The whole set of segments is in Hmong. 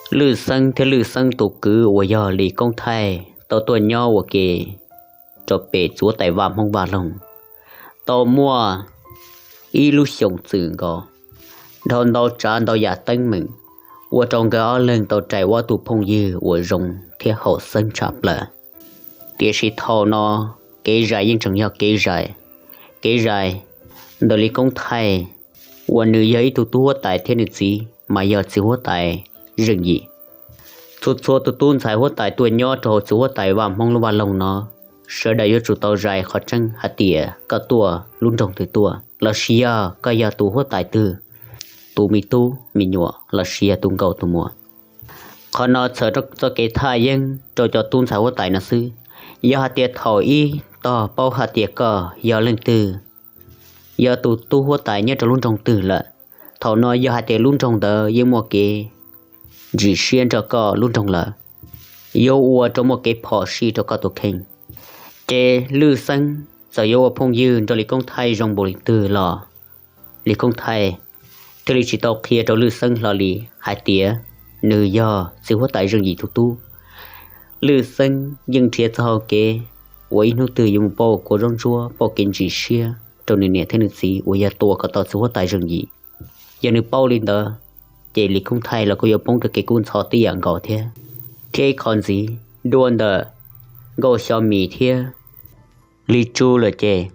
Lwj Xeeb thiab Lwj Xeeb tus kwv uas yog Lis Koob Thaij tau tuaj nyob ua ke rau pem txiv huab tais Vaj Hmoob Vaj Loog tau muaj ib lub xyoos txwm nkaus, dhau ntau tsav ntau yam teeb meem, ua rau nkawd ob leeg tau rais ua ob tug phooj ywg uas zoo thiab haum xeeb tshaj plaws. Tiam sis thaum no kev zais yeej tseem yog kev zais, kev zais ntawm Lis Koob Thaij uas nws yog ib tug tub huab tais thiab nws txiv mas yog txiv huab tais zeej yim. Txhua txhua tus tub ntxhais huab tais tuaj nyob rau hauv txiv huab tais Vaj Hmoob lub Vaj Loog no, sawv daws yuav tsum tau zais qhov tseeb hais tias koj tuaj lub nroog twg tuaj, los sis yog koj yog tus huab tais twg, tus me tub me nyuam los sis yog tus nkauj tus muam. Qhov no txhawm rau txoj kev thaj yeeb rau cov tub ntxhais huab tais no xwb. Yog hais tias thaum ib tog paub hais tias koj yog leej twg, yog tus tub huab tais nyob rau lub nroog twg lawm, thaum no yog hais tias lub nroog ntawd yeej muaj kev ntsim siab nrog koj lub nroog lawm, yuav ua rau muaj kev phom sij rau koj tus kheej. Ces Lwj Xeeb txawm yuav ua phooj ywg nrog Lis Koob Thaij zoo npaum li twg los Lis Koob Thaij thiaj li tsis tau qhia rau Lwj Xeeb hlo li hais tias nws yog txiv huab tais zeej yim tus tub. Lwj Xeeb yeej nrhiav txoj hau kev uas ib hnub twg yuav mus pauj kua zaub ntsuab pauj kev ntsim siab rau nws niam thiab nws txiv uas yog tua kom tau txiv huab tais zeej yim. Yog nws paub li ntawd, ces Lis Koob Thaij los kuj yuav poob rau kev kub ntxhov tib yam nkaus thiab. Thiab ib qho ntxiv, dua ntawm Nkauj Xyo Mis thiab Lis Tsu lawm ces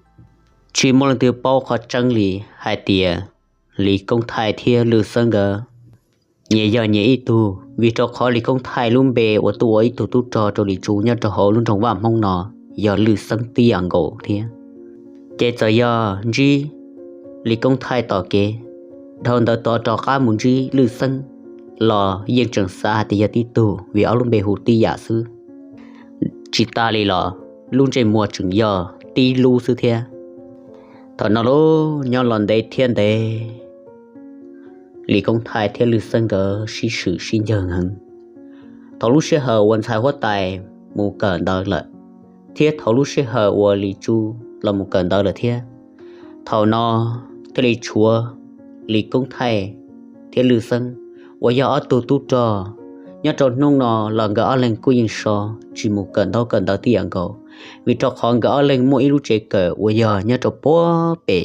tsis muaj leej twg paub qhov tseeb li hais tias Lis Koob Thaij thiab Lwj Xeeb nkawd nyias yog nyias ib tug, vim rau qhov Lis Koob Thaij lub npe uas tuaj ua ib tug tub rog rau Lis Tsu nyob rau hauv lub nroog Vaj Hmoob no yog Lwj Xeeb tib yam nkaus thiab. Ces txawm yog ntsib Lis Koob Thaij tom kev, dhau ntawd tod rov qab mus ntsib Lwj Xeeb los yeej tseem xav hais tias yog tib tug vim ob lub npe hu tib yam xwb. Tsis tas li los lub ntsej muag tseem yog tib lub xwb thiab. Thaum no los nyob los ntev thiab ntev, Lis Koob Thaij thiab Lwj Xeeb nkawd sib swm sib ncawg heev. Thaum lub sij hawm uas ntxhais huab tais mus kawm ntawv lawm, thiab thaum lub sij hawm uas Lis Tsu los mus kawm ntawv lawm thiab, thaum no thiaj li tshuav Lis Koob Thaij thiab Lwj Xeeb uas yog ob tug tub rog. Nyob rau hnub no los nkawd ob leeg kuj yeej so tsis mus kawm ntaub kawm ntawv tib yam nkaus, vim rau qhov nkawd ob leeg muaj ib lub tsev kawm uas yog nyob rau puag pem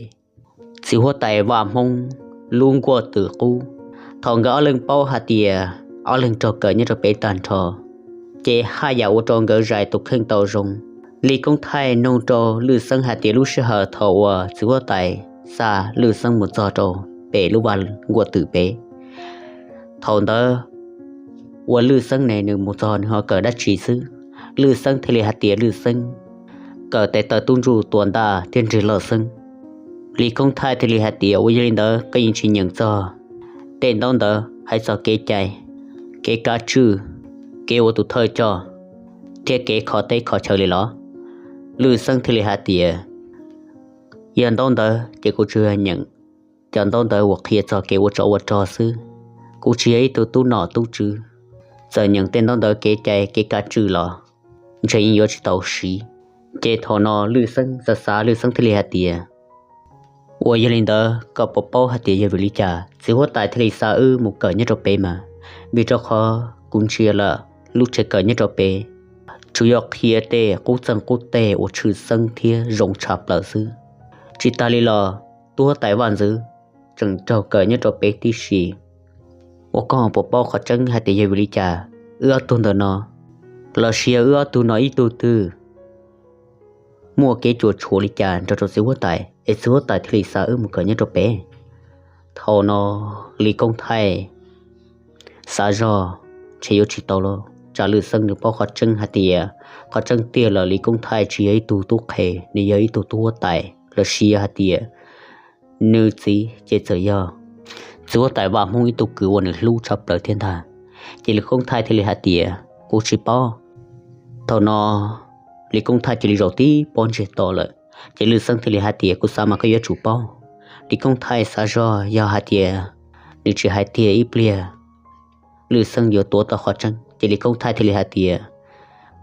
txiv huab tais Vaj Hmoob lub nkuaj twm qub. Thaum nkawd ob leeg paub hais tias ob leeg raug kawm nyob rau pem tag nrho, ces haj yam ua rau nkawd zais tus kheej tau zoo. Lis Koob Thaij nug rau Lwj Xeeb hais tias lub sij hawm thaum uas txiv huab tais xa Lwj Xeeb mus txog rau pem lub vaj nkuaj twm pem, thaum ntawd uas Lwj Xeeb ne nws mus txog nws ho kawm dab tsi xwb? Lwj Xeeb thiaj li hais tias Lwj Xeeb kawm tes taw tub ntsuj tua ntaj thiab nrig loj xeeb. Lis Koob Thaij thiaj li hais tias ua yog li ntawd koj yeej tsis nyeem txog tej ntaub ntawv hais txog kev cai, kev kav tswj, kev ua tus thawj coj, thiab kev kho teb kho chaw li los? Lwj Xeeb thiaj li hais tias yog ntaub ntawv ces kuv tsuas yog nyeem cov ntaub ntawv uas qhia txog kev ua tsov ua rog xwb. Kuv tsis yog ib tug tub nom tub tswv, txawm nyeem tej ntaub ntawv kev cai kev kav tswj los ntshe yeej yuav tsis tau siv. Ces thaum no Lwj Xeeb xav xav Lwj Xeeb thiaj li hais tias ua yog li ntawd koj puas paub hais tias yog vim li cas txiv huab tais thiaj li xa wb mus kawm nyob rau pem mas? Vim rau qhov kuv ntsia lawm lub tsev kawm nyob rau pem tsuas yog qhia tej qub txeeg qub teg uas tshwj xeeb thiab zoo tshaj plaws xwb. Tsis tas li los tub huab tais vaj ntxwv tseem raug kawm nyob rau pem tib si. Ua koj puas paub qhov tseeb hais tias yog vim li cas wb ob tug ntawm no, los sis yog wb ob tug no ib tug twg muaj kev cuam tshuam li cas nrog rau txiv huab tais es txiv huab tais thiaj li xa wb mus kawm nyob rau pem? Thaum no Lis Koob Thaij xav zog ntshe yuav tsis tau los tsam Lwj Xeeb nws paub qhov tseeb hais tias qhov tseeb tiag los Lis Koob Thaij tsis yog ib tug tub qhe, nws yog ib tug tub huab tais los sis yog hais tias nws txiv ces txawm yog txiv huab tais Vaj Hmoob ib tug kwv uas nws hlub tshaj plaws thiab ntag. Ces Lis Koob Thaij thiaj li hais tias kuv tsis paub. Thaum no Lis Koob Thaij cia li zaum tib pob ntseg to lawm. Ces Lwj Xeeb thiaj li hais tias kuv xav mas koj yuav tsum paub. Lis Koob Thaij xav zog yog hais tias nws tsis hais tiag ib pliag Lwj Xeeb yuav tuav tau qhov tseeb. Ces Lis Koob Thaij thiaj li hais tias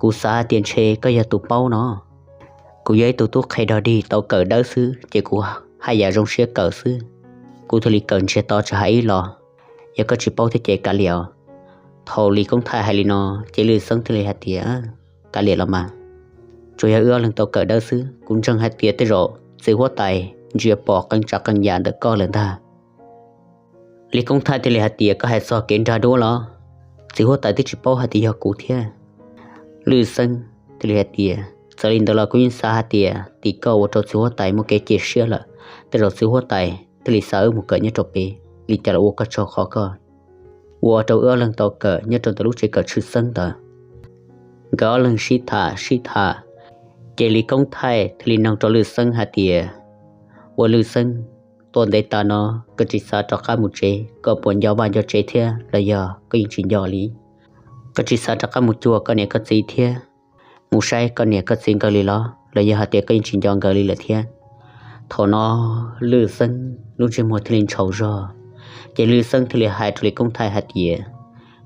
kuv xav hais tias ntshe koj yog tus paub no. Kuv yog ib tug tub qhe dog dig tau kawm dawb xwb ces kuv haj yam zoo siab kawm xwb. Kuv thiaj li kawm ntsiag to tsis hais ib los. Yog koj tsis paub thiab ces kav liam os. Thaum Lis Koob Thaij hais li no, ces Lwj Xeeb thiaj li hais tias, Kav liam los mas, tsuas yog wb ob leeg tau kawm dawb xwb. Kuv ntseeg hais tias tej zaum txiv huab tais ntsia pom qee tsav qee yam ntawm koj lawm ntag. Lis Koob Thaij thiaj li hais tias, Koj hais txog kev nrag duab los? Txiv huab tais twb tsis paub hais tias yog kuv thiab. Lwj Xeeb thiaj li hais tias, Txawm li ntawd los kuv yeej xav hais tias tim koj ua rau txiv huab tais muaj kev cia siab lawm, tej zaum txiv huab tais thiaj li xa wb mus kawm nyob rau pem. Li cas los ua koj tsaug qhov koj ua rau wb ob leeg tau kawm nyob rau ntawm lub tsev kawm tshwj xeeb ntawd. Nkawd ob leeg sib tham sib tham, ces Lis Koob Thaij thiaj li nug rau Lwj Xeeb hais tias, Ua Lwj Xeeb, tuaj ntev tas no koj tsis xav rov qab mus tsev, koj puas nco vaj nco tsev thiab los yog koj yeej tsis nco li? Koj tsis xav rov qab mus cuag koj niam koj txiv thiab, mus saib koj niam koj txiv nkawd li los, los yog hais tias koj yeej tsis nco nkawd li lawm thiab? Thaum no Lwj Xeeb lub ntsej muag thiaj li ntshau zog, ces Lwj Xeeb thiaj li hais rau Lis Koob Thaij hais tias,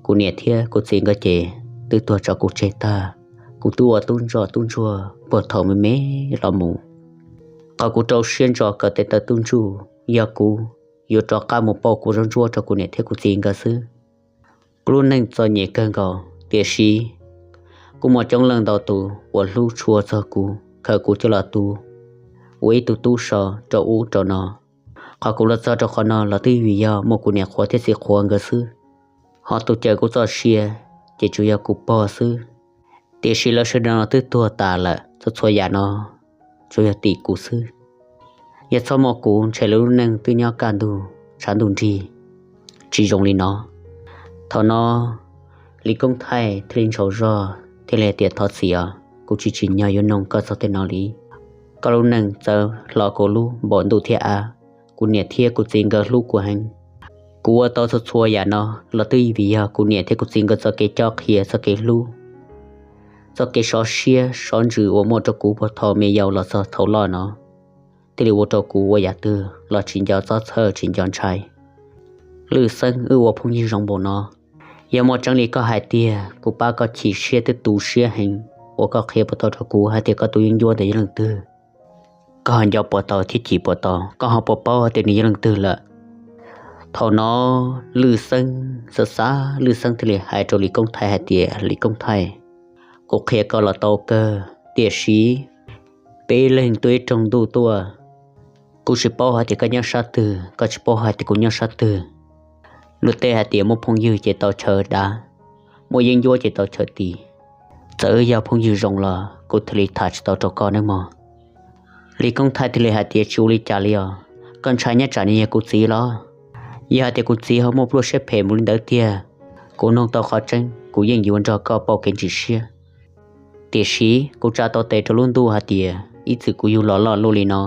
Kuv niam thiab kuv txiv nkawd ces twb tuag tso kuv tseg tag. Kuv twb ua tub ntsuag tub ntsuag puag thaum me me los mus. Qhov kuv rau siab ntso kawm tes taw tub ntsuj yog kuv yuav rov qab mus pauj kuv zaub ntsuab rau kuv niam thiab kuv txiv nkawd xwb. Kuv lub neej txom nyem kawg nkaus, tiam sis kuj muaj coob leej ntau tus uas hlub tshua txog kuv, khaws kuv coj los tu ua ib tug tub so rau ub rau no. Qhov kuv los txog rau qhov no los twb vim yog muaj kuv niam qhuav thiab txiv qhuav nkawd xwb. Ho tus cawm kuv txoj sia ces tsuas yog kuv pog xwb. Tiam sis lawv sawv daws no twb tuag tas lawm, txhua txhua yam no tsuas yog tim kuv xwb. Yog txhob muaj kuv ntshe lawv lub neej twb nyob kaj ntug tshav ntuj nrig, tsis zoo li no. Thaum no Lis Koob Thaij thiaj li ntshau zog thiaj li hais tias, Thov txim os, kuv tsis tsim nyog yuav nug koj txog tej no li. Koj lub neej txawv hlo kuv lub npaum ntuj thiab av. Kuv niam thiab kuv txiv nkawd hlub kuv heev. Kuv ua tau txhua txhua yam no los twb vim yog kuv niam thiab kuv txiv nkawd txoj kev cob qhia, txoj kev hlub, txoj kev sov siab sov ntsws uas muaj rau kuv puag thaum me yaus los txog thaum loj no, thiaj li ua rau kuv ua yam twg los tsis nco txob txhawj tsis nco ntshai. Lwj Xeeb, wb ua phooj ywg zoo npaum no, yog muaj tseeb li koj hais tiag, kuv pab koj chim siab twb tu siab heev uas koj qhia puas tau rau kuv hais tias koj tus yeeb ncuab ntawd yog leej twg. Koj ho nco puas tau thiab chim puas tau, koj ho puas paub hais tias nws yog leej twg lawm? Thaum no Lwj Xeeb xav xav, Lwj Xeeb thiaj li hais rau Lis Koob Thaij hais tias, Lis Koob Thaij, kuv qhia koj los tau kawg, tiam sis peb leeg tuaj ib rooj ntuj tuaj, kuv tsis paub hais tias koj nyob sab twg, koj tsis paub hais tias kuv nyob sab twg. Luag tej hais tias muaj phooj ywg ces tau chaw dav, muaj yeeb ncuab ces tau chaw tis. Txawm wb yog phooj ywg zoo los kuv thiaj li tham tsis tau rau koj nawb mog. Lis Koob Thaij thiaj li hais tias, Tsis ua li cas li os, koj ntshai nyob tsam nws yog kuv txiv los? Yog hais tias kuv txiv ho muaj pluaj siab phem mus li ntawd tiag, kuv nug tau qhov tseeb kuv yeej yuav nrog koj pauj kev ntsim siab. Tiam sis kuv tsa tau tes rau lub ntuj hais tias ib txwm kuv yug los loj luaj li no,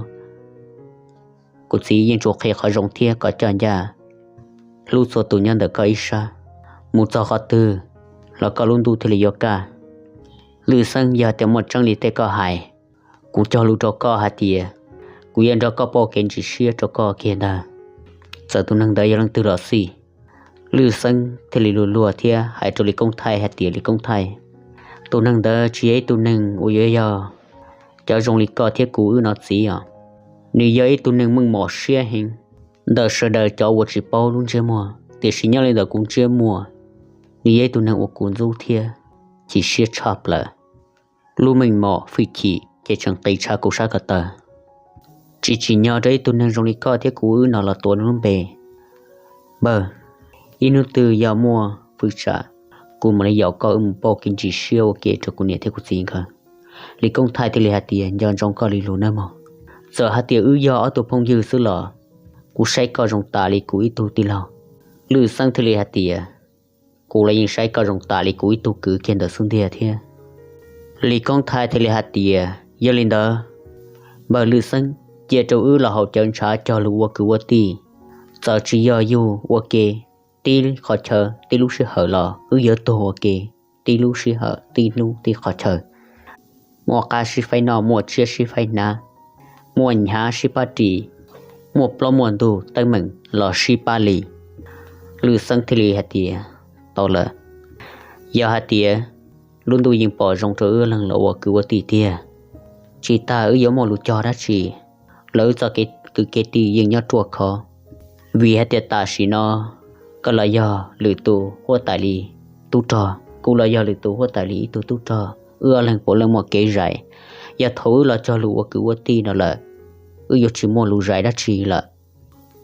kuv txiv yeej tsuas qhia qhov zoo thiab kom coj ncaj hlub txhua tus nyob ntawm koj ib sab. Mus txog qhov twg los koj lub ntuj thiaj li yuav kaj. Lwj Xeeb, yog tias muaj tseeb li tej koj hais, kuv cog lus rau koj hais tias kuv yuav nrog koj pauj kev ntsim siab rau koj kiag ntag, txawm tus neeg ntawd yog leej twg los xij. Lwj Xeeb thiaj li luag luag thiab hais rau Lis Koob Thaij hais tias, Lis Koob Thaij, tus neeg ntawd tsis yog ib tug neeg uas yuav yog cov zoo li koj thiab kuv wb no txiv os. Nws yog ib tug neeg meej mom siab heev ntawm sawv daws cov uas tsis paub lub ntsiab muag, tiam sis nyob li ntawm kuv ntsiab muag, nws yog ib tug neeg uas kuv ntxub thiab chim siab tshaj plaws. Lub meej mom fwj chim ces tseem qis tshaj kuv sab ko taw. Tsis tsim nyog rau ib tug neeg zoo li koj thiab kuv wb no los tuav nws lub npe. Npawg, ib hnub twg yog muaj fwm tsam, kuv mam li yaum koj wb mus pauj kev ntsim siab ua ke rau kuv niam thiab kuv txiv nkawd. Lis Koob Thaij thiaj li hais tias, Nco ntsoov koj li lus nawb mog. Txawm hais tias wb yog ob tug phooj ywg xwb los kuv saib koj zoo tas li kuv ib tug tij laug. Lwj Xeeb thiaj li hais tias, Kuv los yeej saib koj zoo tas li kuv ib tug kwv kiag ntawm xub ntiag thiab. Lis Koob Thaij thiaj li hais tias, Yog li ntawd, npawg Lwj Xeeb, cia rau wb los haus cawv ntshav cog lus ua kwv ua tij. Txawm tsis yog yug ua ke tib qhov chaw tib lub sij hawm los wb yuav tuag ua ke tib lub sij hawm tib hnub tib qhov chaw. Muaj qab sib faib noj, muaj tshiab sib faib hnav, muaj hnyav sib pab ris, muaj plaub muaj ntug teeb meem los sib pab li. Lwj Xeeb thiaj li hais tias, Tau lawm, yog hais tias lub ntuj yeej pom zoo rau wb leeg los ua kwv ua tij tiag, tsis tas wb yuav muaj lus cog dab tsi los wb txoj kev kwv kev tij yeej nyob ruaj khov. Vim hais tias tam sim no koj los yog lwm tus huab tais li, tub rog, kuv los yog lwm tus huab tais li ib tug tub rog, wb ob leeg puav leej muaj kev zais. Yog thaum wb los cog lus ua kwv ua tij no lawm, wb yuav tsis muaj lus zais dab tsi lawm.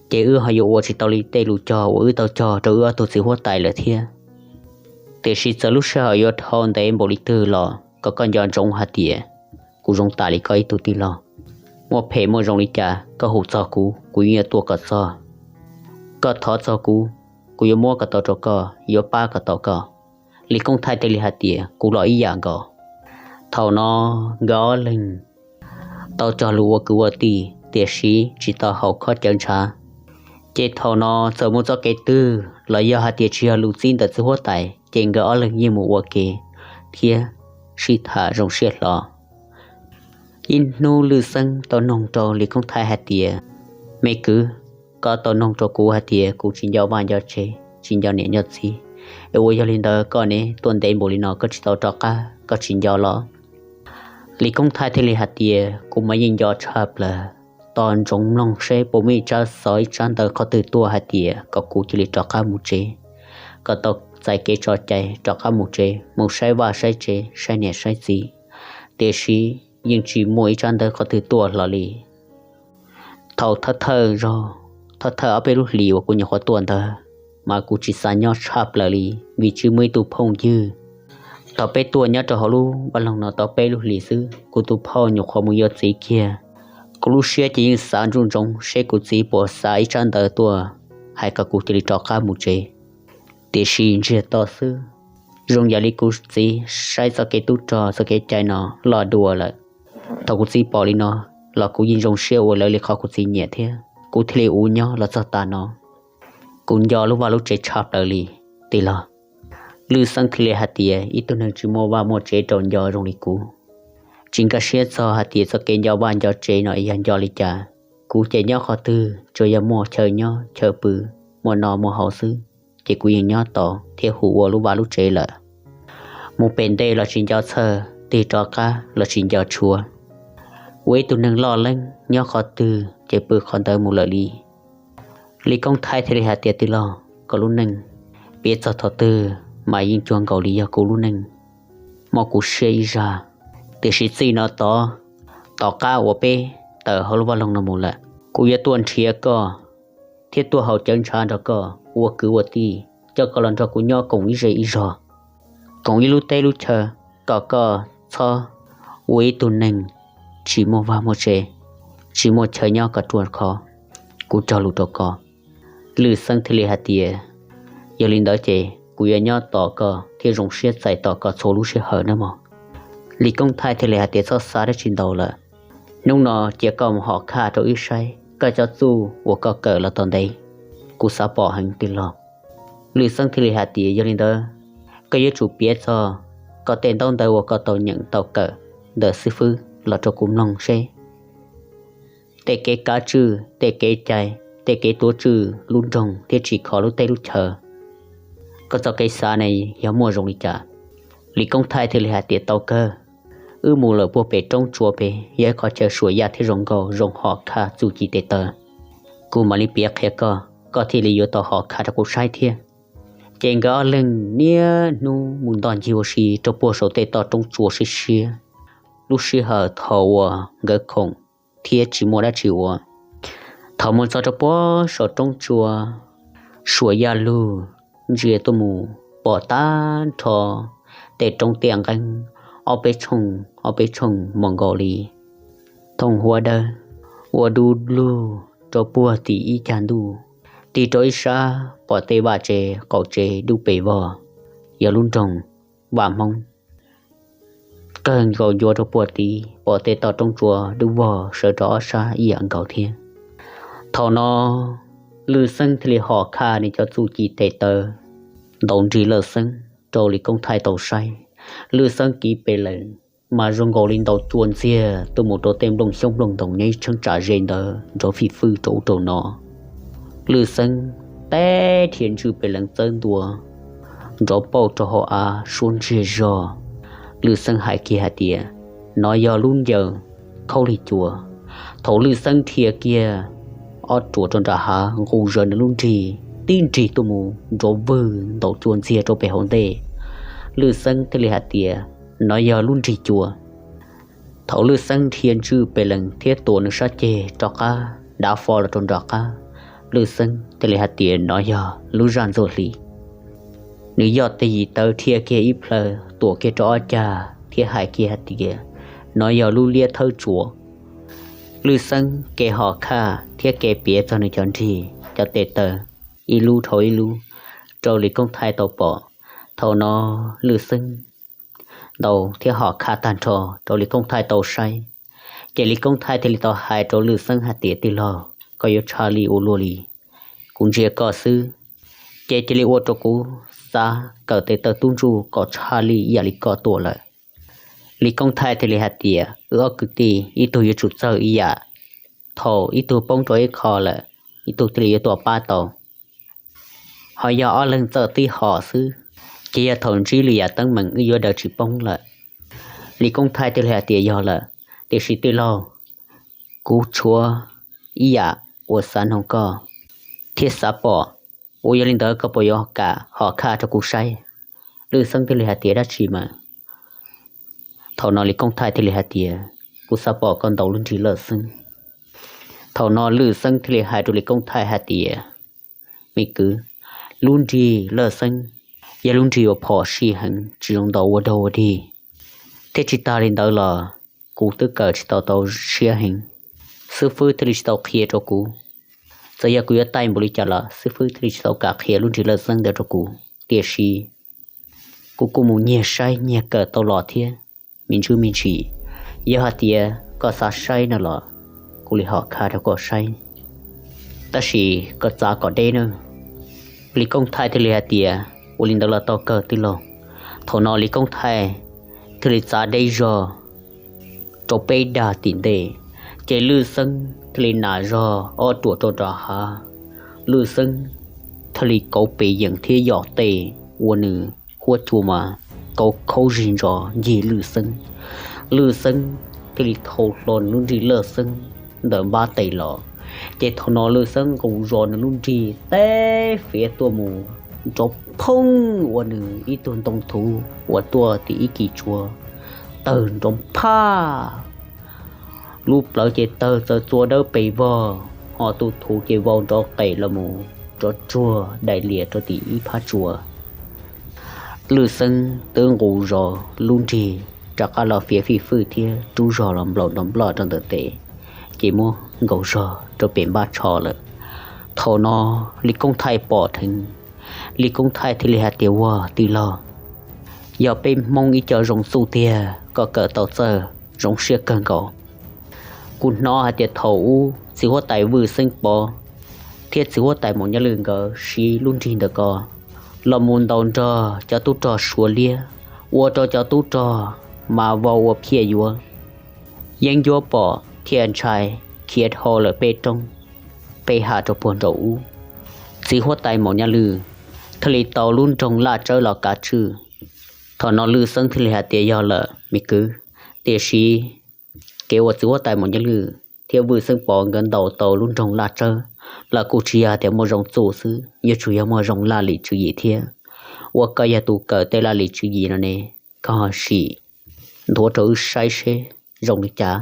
Ces wb ho yuav ua tsis tau li tej lus cog uas wb tau cog rau wb ob tug txiv huab tais lawm thiab. Tiam sis txawm lub sij hawm yuav dhau ntev npaum li twg los kom koj nco ntsoov hais tias kuv zoo tas li koj ib tug tij laug. Muaj phem muaj zoo li cas koj hu txog kuv, kuv yeej yuav tuaj kom txog. Koj thov txog kuv, kuv yuav muab kom tau rau koj, yuav pab kom tau koj. Lis Koob Thaij thiaj li hais tias kuv los ib yam nkaus. Thaum no nkawd ob leeg tau cog lus ua kwv ua tij tiam sis tsis tau haum khob cawv ntshav. Ces thaum no txawm mus txoj kev twg los yog hais tias tsis yog lus txib ntawm txiv huab tais ces nkawd ob leeg yeej mus ua ke thiab sib tham zoo siab hlo. Ib hnub Lwj Xeeb tau noog rau Lis Koob Thaij hais tias, me kwv, koj tau noog rau kuv hais tias kuv tsis nco vaj nco tsev, tsis nco niam nco txiv, es ua yog li ntawd koj ne tuaj ntev npaum li no koj tsis tau rov qab, koj tsis nco los? Lis Koob Thaij thiaj li hais tias kuv mas yeej nco tshaj plaws. Tos ntsoov mloog seb puas muaj ib tsab xov ib tsab ntawv qhov twg tuaj hais tias kom kuv cia li rov qab mus tsev, kom tau txais kev tso cai rov qab mus tsev, mus saib vaj saib tsev, saib niam saib txiv. Tiam sis yeej tsis muaj ib tsab ntawv qhov twg tuaj hlo li. Thaum thawj thawj zaug, thawj thawj ob peb lub hlis uas kuv nyuam qhuav tuaj ntawd, mas kuv tsis xav nyob tshaj plaws li, vim tsis muaj ib tug phooj ywg. Thaum peb tuaj nyob rau hauv lub vaj loog no tau peb lub hlis xwb, kuv tus phauj nyuam qhuav mus yuav txiv kiag. Kuv lub siab ces yeej xav ntsoov ntsoov seb kuv txiv puas xa ib tsab ntawv tuaj hais kom kuv cia li rov qab mus tsev. Tiam sis ntsiag to xwb, zoo yam li kuv txiv saib txoj kev tub rog txoj kev cai no loj dua lawm. Thaum kuv txiv pom li no los kuv yeej zoo siab ua lawv li qhov kuv txiv nyiam thiab, kuv thiaj li ua nyob los txog tav no. Kuv nco lub vaj lub tsev tshaj plaws li, tij laug. Lwj Xeeb thiaj li hais tias ib tug neeg tsis muaj vaj muaj tsev rau nco zoo li kuv, tsis nkag siab txog hais tias txoj kev nco vaj nco tsev no yog nco li cas. Kuv ces nyob qhov twg tsuas yog muaj chaw nyob chaw pw, muaj noj muaj haus xwb, ces kuv yeej nyob tau thiab hu ua lub vaj lub tsev lawm. Mus pem ntej los tsis nco txhawj, tig rov qab los tsis nco tshuav. Ua ib tug neeg loj leeb nyob qhov twg ces pw qhov ntawd mus lawm li. Lis Koob Thaij thiaj li hais tias tij laug, koj lub neej piav txog thaum twg mas yeej cuag nkaus li yog kuv lub neej. Mob kuv siab ib zag, tiam sis txij no tod, tom qab uas peb tawm hauv lub vaj loog no mus lawm, kuv yuav tuaj nrhiav koj thiab tuaj haus cawv ntshav nrog koj ua kwv ua tij, coj koj los nrog kuv nyob koom ib zej ib zog, koom ib lub teb lub chaw, kom koj txhob ua ib tug neeg tsis muaj vaj muaj tsev, tsis muaj chaw nyob kom ruaj khov. Kuv cog lus rau koj. Lwj Xeeb thiaj li hais tias, yog li ntawd ces kuv yuav nyob tos koj thiab zoo siab txais tos koj txhua lub sij hawm nawb mog. Lis Koob Thaij thiaj li hais tias txhob xav dab tsi ntau lawm. Hnub no cia koj mus hom khaj rau wb saib koj cov txuj uas koj kawm los tau ntev, kuv xav pom heev tij laug. Lwj Xeeb thiaj li hais tias yog li ntawd, koj yuav tsum piav txog koj tej ntaub ntawv uas koj tau nyeem tau kawm ntawm xib fwb los rau kuv mloog seb tej kev kav tswj, tej kev cai, tej kev tuav tswj lub nroog thiab tsim kho lub teb lub chaw, koj txoj kev xav ne yog muaj zoo li cas? Lis Koob Thaij thiaj li hais tias tau kawg, wb mus lawm puag pem roob tsua pem yog ib qhov chaw suam yaj thiab zoo nkauj zoo hom khaj txuj ci tes taw. Kuv mam li piav qhia koj, koj thiaj li yuav tau hom khaj rau kuv saib thiab. Ces nkawd ob leeg niaj hnub mus ntoj ncig ua si rau puag saum tej toj roob tsua siab siab. Lub sij hawm thaum uas nkawd khoom thiab tsis muaj dab tsi ua, thaum mus txog rau puag saum roob tsua, suam yaj lug ntsia tuaj mus pom tag nrho tej roob tiaj nqeeb, ob peb tshooj ob peb tshooj mos nkaus li thooj huab dawb, ua du lug rau puag tim ib cag ntuj. Tig rau ib sab pom tej vaj tsev qaum tsev dub pes vog, yog lub nroog vaj Hmoob. Kawg nkaus ncua rau puag tid pom tej toj roob tsua dub vog sawv rau ob sab ib yam nkaus thiab. Thaum no Lwj Xeeb thiaj li hom khaj nws cov txuj ci tes taw ntaus nrig Lwj Xeeb rau Lis Koob Thaij tau saib. Lwj Xeeb kiv pes lees mas zoo nkaus li ntaus cua ntxiag tuaj mus rau tej nplooj xyoob nplooj ntoos nyob ib cheeb tsam ze ntawd nrov fij fwj rau ub rau no. Lwj Xeeb teb dhia ntswj pes lees txawb ntua nrov pauj rau hauv av suab ntsiag zog. Lwj Xeeb hais kiag hais tias, nov yog lub ncaws khaub lig cua. Thaum Lwj Xeeb dhia kiag ob ruam rau nram hav nqus zaws nws lub nrig, tib nrig tuaj mus nrov vwg ntaus cua ntxiag rau pem hauv ntej. Lwj Xeeb thiaj li hais tias, nov yog lub nrig cua. Thaum Lwj Xeeb dhia ntswj pes lees thiab tuav nws sab ceg rov qab dav fo los rau nram qab, Lwj Xeeb thiaj li hais tias, nov yog lub zaj ntxuaj hli. Nws yoj tes yim tawv dhia kiag ib plhaw tuam kiag rau ob cag thiab hais kiag hais tias, nov yog lub liab thawb tsuas. Lwj Xeeb ke hom khaj thiab ke piav txog nws cov nrig cov tes taw ib lub dhau ib lub rau Lis Koob Thaij tau pom. Thaum no Lwj Xeeb ntaus thiab hom khaj tag nrho rau Lis Koob Thaij tau saib. Ces Lis Koob Thaij thiaj li tau hais rau Lwj Xeeb hais tias, tij laug, koj yuav tshaj lij ua luaj li, kuv ntsia koj xwb ces cia li ua rau kuv xav kawm tes taw tub ntsuj kom tshaj lij ib yam li koj tuaj lawm. Lis Koob Thaij thiaj li hais tias, wb ob kwv tij ib tug yuav tsum txawj ib yam, thaum ib tug poob rau ib qho lawm, ib tug thiaj li yuav tuaj pab tau. Ho yog ob leeg txawj tib hom xwb, ces yog thaum ntsib lwm yam teeb meem wb yuav daws tsis poob lawm. Lis Koob Thaij thiaj li hais tias, yog lawm, tiam sis tij laug, kuv tshuav ib yam uas xav noog koj thiab xav pom, ua yog li ntawd koj puas yuav kam hom khaj rau kuv saib? Lwj Xeeb thiaj li hais tias, dab tsi mas? Thaum no Lis Koob Thaij thiaj li hais tias, kuv xav pom koj ntaus lub nrig lawj xeeb. Thaum no Lwj Xeeb thiaj li hais rau Lis Koob Thaij hais tias, me kwv, lub nrig lawj xeeb yog lub nrig uas phom sij heev, tsis zoo ntaus ua dog ua dig, thiab tsis tas li ntawd los kuv twb kawm tsis tau tau siab heev, xib fwb thiaj li tsis tau qhia rau kuv. Txawm yog kuv yuav taij npaum li cas los xib fwb thiaj li tsis tau kam qhia lub nrig lawj xeeb ntawd rau kuv. Tiam sis kuv kuj mus nyiag saib nyiag kawm tau los thiab me ntsis me ntsis. Yog hais tias koj xav saib no los kuv li hom khaj rau koj saib, tab sis koj txav kom deb nawb. Lis Koob Thaij thiaj li hais tias, ua li ntawd los tau kawg tij laug. Thaum no Lis Koob Thaij thiaj li txav deb zog rau peb dag tim ntej, ces Lwj Xeeb thiaj li nam zog ob ruam rau nram hav. Lwj Xeeb thiaj li kauv pes yeem thiab yom tej ua nws huab cua mas kauv khaub zig ntsos ncig Lwj Xeeb. Lwj Xeeb thiaj li thau hlo nws lub nrig lawj xeeb ntawm npab tes los, ces thaum no Lwj Xeeb nqus zog nws lub nrig teb fiav tuaj mus nrov phooj ua nws ib tug ntoo thuv uas tuaj tim ib kis tsua tawg nrov phaj. Lub plawv ces tawg txaws txua dawb pes vog, ho tus thuv ces vau nrov qes los mus rov tsuag daim lias rau tim ib phab tsua. Lwj Xeeb twb nqus zog lub nrig rov qab los fiav fij fwj thiab rub zog los nplaum nrov nploj rau ntawm tes, ces muab nkaus zog rau pem npab tsho lawm. Thaum no Lis Koob Thaij pom dheev, Lis Koob Thaij thiaj li hais tias, ua tij laug, yog peb Hmoob ib co zoo txuj tiag, koj kawm tau txawj zoo siab kawg nkaus. Kuv hnov hais tias thaum ub txiv huab tais Vwj Xeeb Pov thiab txiv huab tais Maum Nyaj Lwj nkawd siv lub nrig ntawm ko los mus ntaus nrog cov tub rog Suav liab, ua rau cov tub rog mas vau ua phiaj yuav, yeeb ncuab pom thiaj ntshai khiav dhau lawm peb roob peb hav rau puag nraum ub. Txiv huab tais Maum Nyaj Lwj thiaj li tau lub nroog Laj Tsawb los kav tswj. Thaum no Lwj Xeeb thiaj li hais tias, yog lawm me kwv, tiam sis kev uas txiv huab tais Maum Nyaj Lwj thiab Vwj Xeeb Pov nkawd ntaus tau lub nroog Laj Tsawb los kuj tsis yog tias muaj zoo txuj xwb, yuav tsum yog muaj zoo laj lim tswv yim thiab. Ua koj yog tus kawm tej laj lim tswv yim no ne, koj ho sim nthuav rau wb saib seb zoo li cas.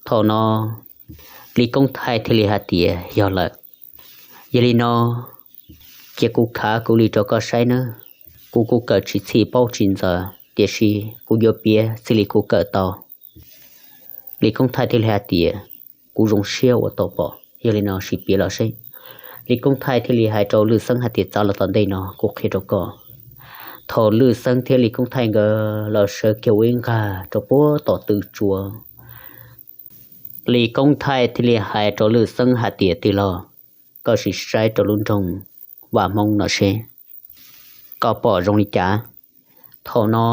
Thaum no Lis Koob Thaij thiaj li hais tias, yog lawm, yog li no cia kuv khav kuv li rau koj saib nawb. Kuv kuj kawm tsis txhij paub tsis ntxaws, tiam sis kuv yuav piav txij li kuv kawm tau. Lis Koob Thaij thiaj li hais tias, kuv zoo siab ua tau pom, yog li no sim piav los seb. Lis Koob Thaij thiaj li hais rau Lwj Xeeb hais tias, txav los tom ntej no kuv qhia rau koj. Thaum Lwj Xeeb thiab Lis Koob Thaij nkawd los sawv kiag ua ib nqag rau puag tom tw tsua, Lis Koob Thaij thiaj li hais rau Lwj Xeeb hais tias, tij laug, koj sim saib rau lub nroog Vaj Hmoob no seb koj pom zoo li cas. Thaum no